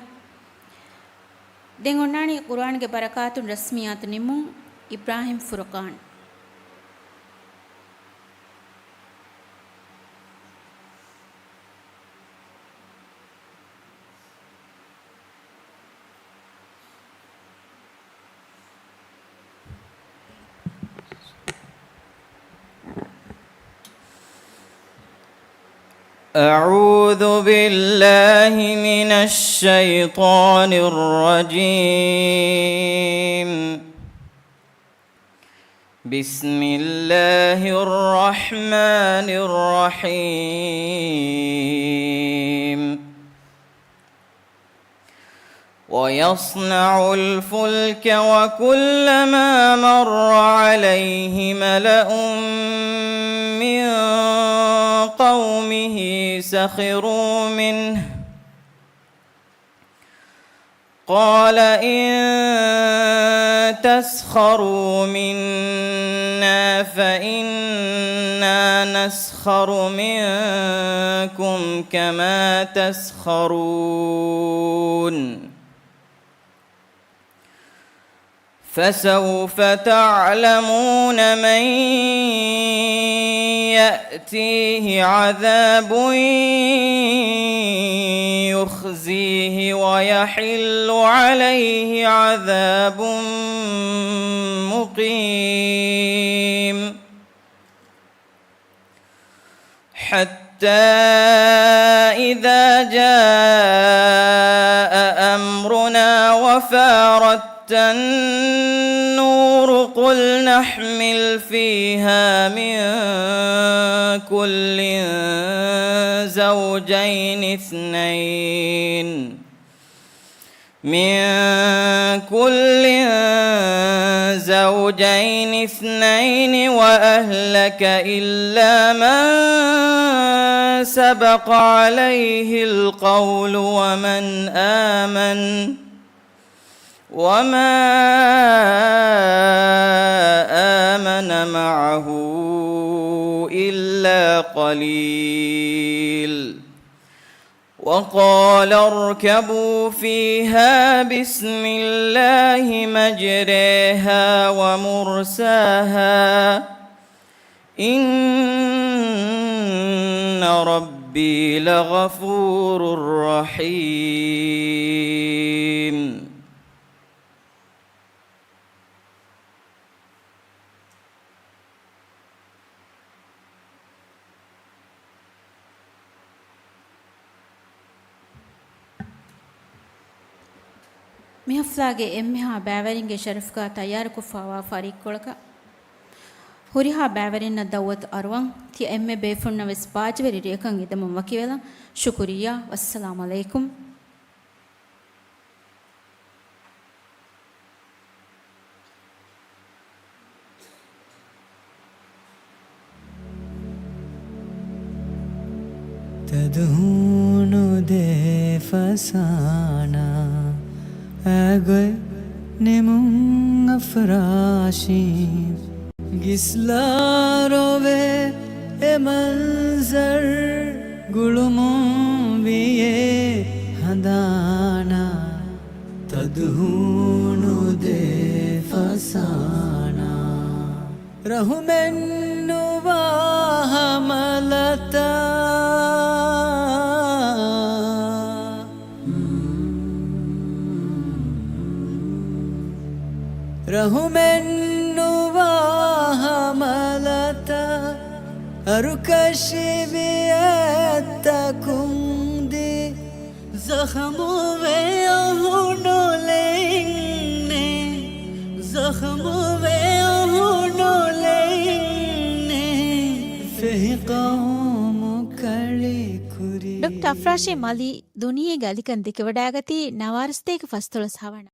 ދެން އޮންނާނީ ޤުރުއާންގެ ބަރަކާތުން ރަސްމިއްޔާތު ނިމުން. އިބްރާހިމް ފުރުޤާން. أعوذ بالله من الشيطان الرجيم. بسم الله الرحمن الرحيم. ويصنع الفلك وكلما مر عليه ملأ من قومه سخروا منه قال إن تسخروا منا فإنا نسخر منكم كما تسخرون. فسوف تعلمون من يأتيه عذاب يخزيه ويحل عليه عذاب مقيم. حتى إذا جاء أمرنا وفارت النور قلنا احمل فيها من كل زوجين اثنين من كل زوجين اثنين وأهلك إلا من سبق عليه القول ومن آمن وما آمن معه إلا قليل. وقال اركبوا فيها بسم الله مجريها ومرساها إن ربي لغفور رحيم. މި ހަފްލާގެ އެންމެހާ ބައިވެރިންގެ ޝަރަފުގަ ތައްޔާރުކޮށްފަވާ ފަރިއްކޮޅަކަށް ހުރިހާ ބައިވެރިންނަށް ދައުވަތު އަރުވަން. ތިޔަ އެންމެ ބޭފުންނަށް ވެސް ބާއްޖަވެރި ރެއަކަށް އެދެމުން ވަކިވެލަން. ޝުކުރިއްޔާ. ވައްސަލާމް ޢަލައިކުމް. ތަދު ހޫނު ދޭ ފަސާނާ، އަގޮތް ނިމުން އަފްރާޝީ. ގިސްލާ ރޮވޭ އެ މަންޒަރު، ގުޅުމުން ވިޔޭ ހަނދާނާ. ތަދު ހޫނު ދޭ ފަސާނާ، ރަހުމެއް ނުވާ ހަމަލަތައް. ރަހުމެއް ނުވާ ހަމަލަތައް، އަރުކަށި ވިޔައެއްތަކުން ދި. ޒަޚަމުވެ އަހުނުލެއްނެ، ޒަޚަމުވެ އަހުނުލެއްނެ، ފެހި ޤައުމު ކަޅި ކުރި. ޑޮކްޓަރ އަފްރާޝީ މަލީ ދުނިޔޭގެ އަލިކަން ދެކެވަޑައިގަތީ ނަވާރަސަތޭކަ ފަސްދޮޅަސް ހަވަނަ.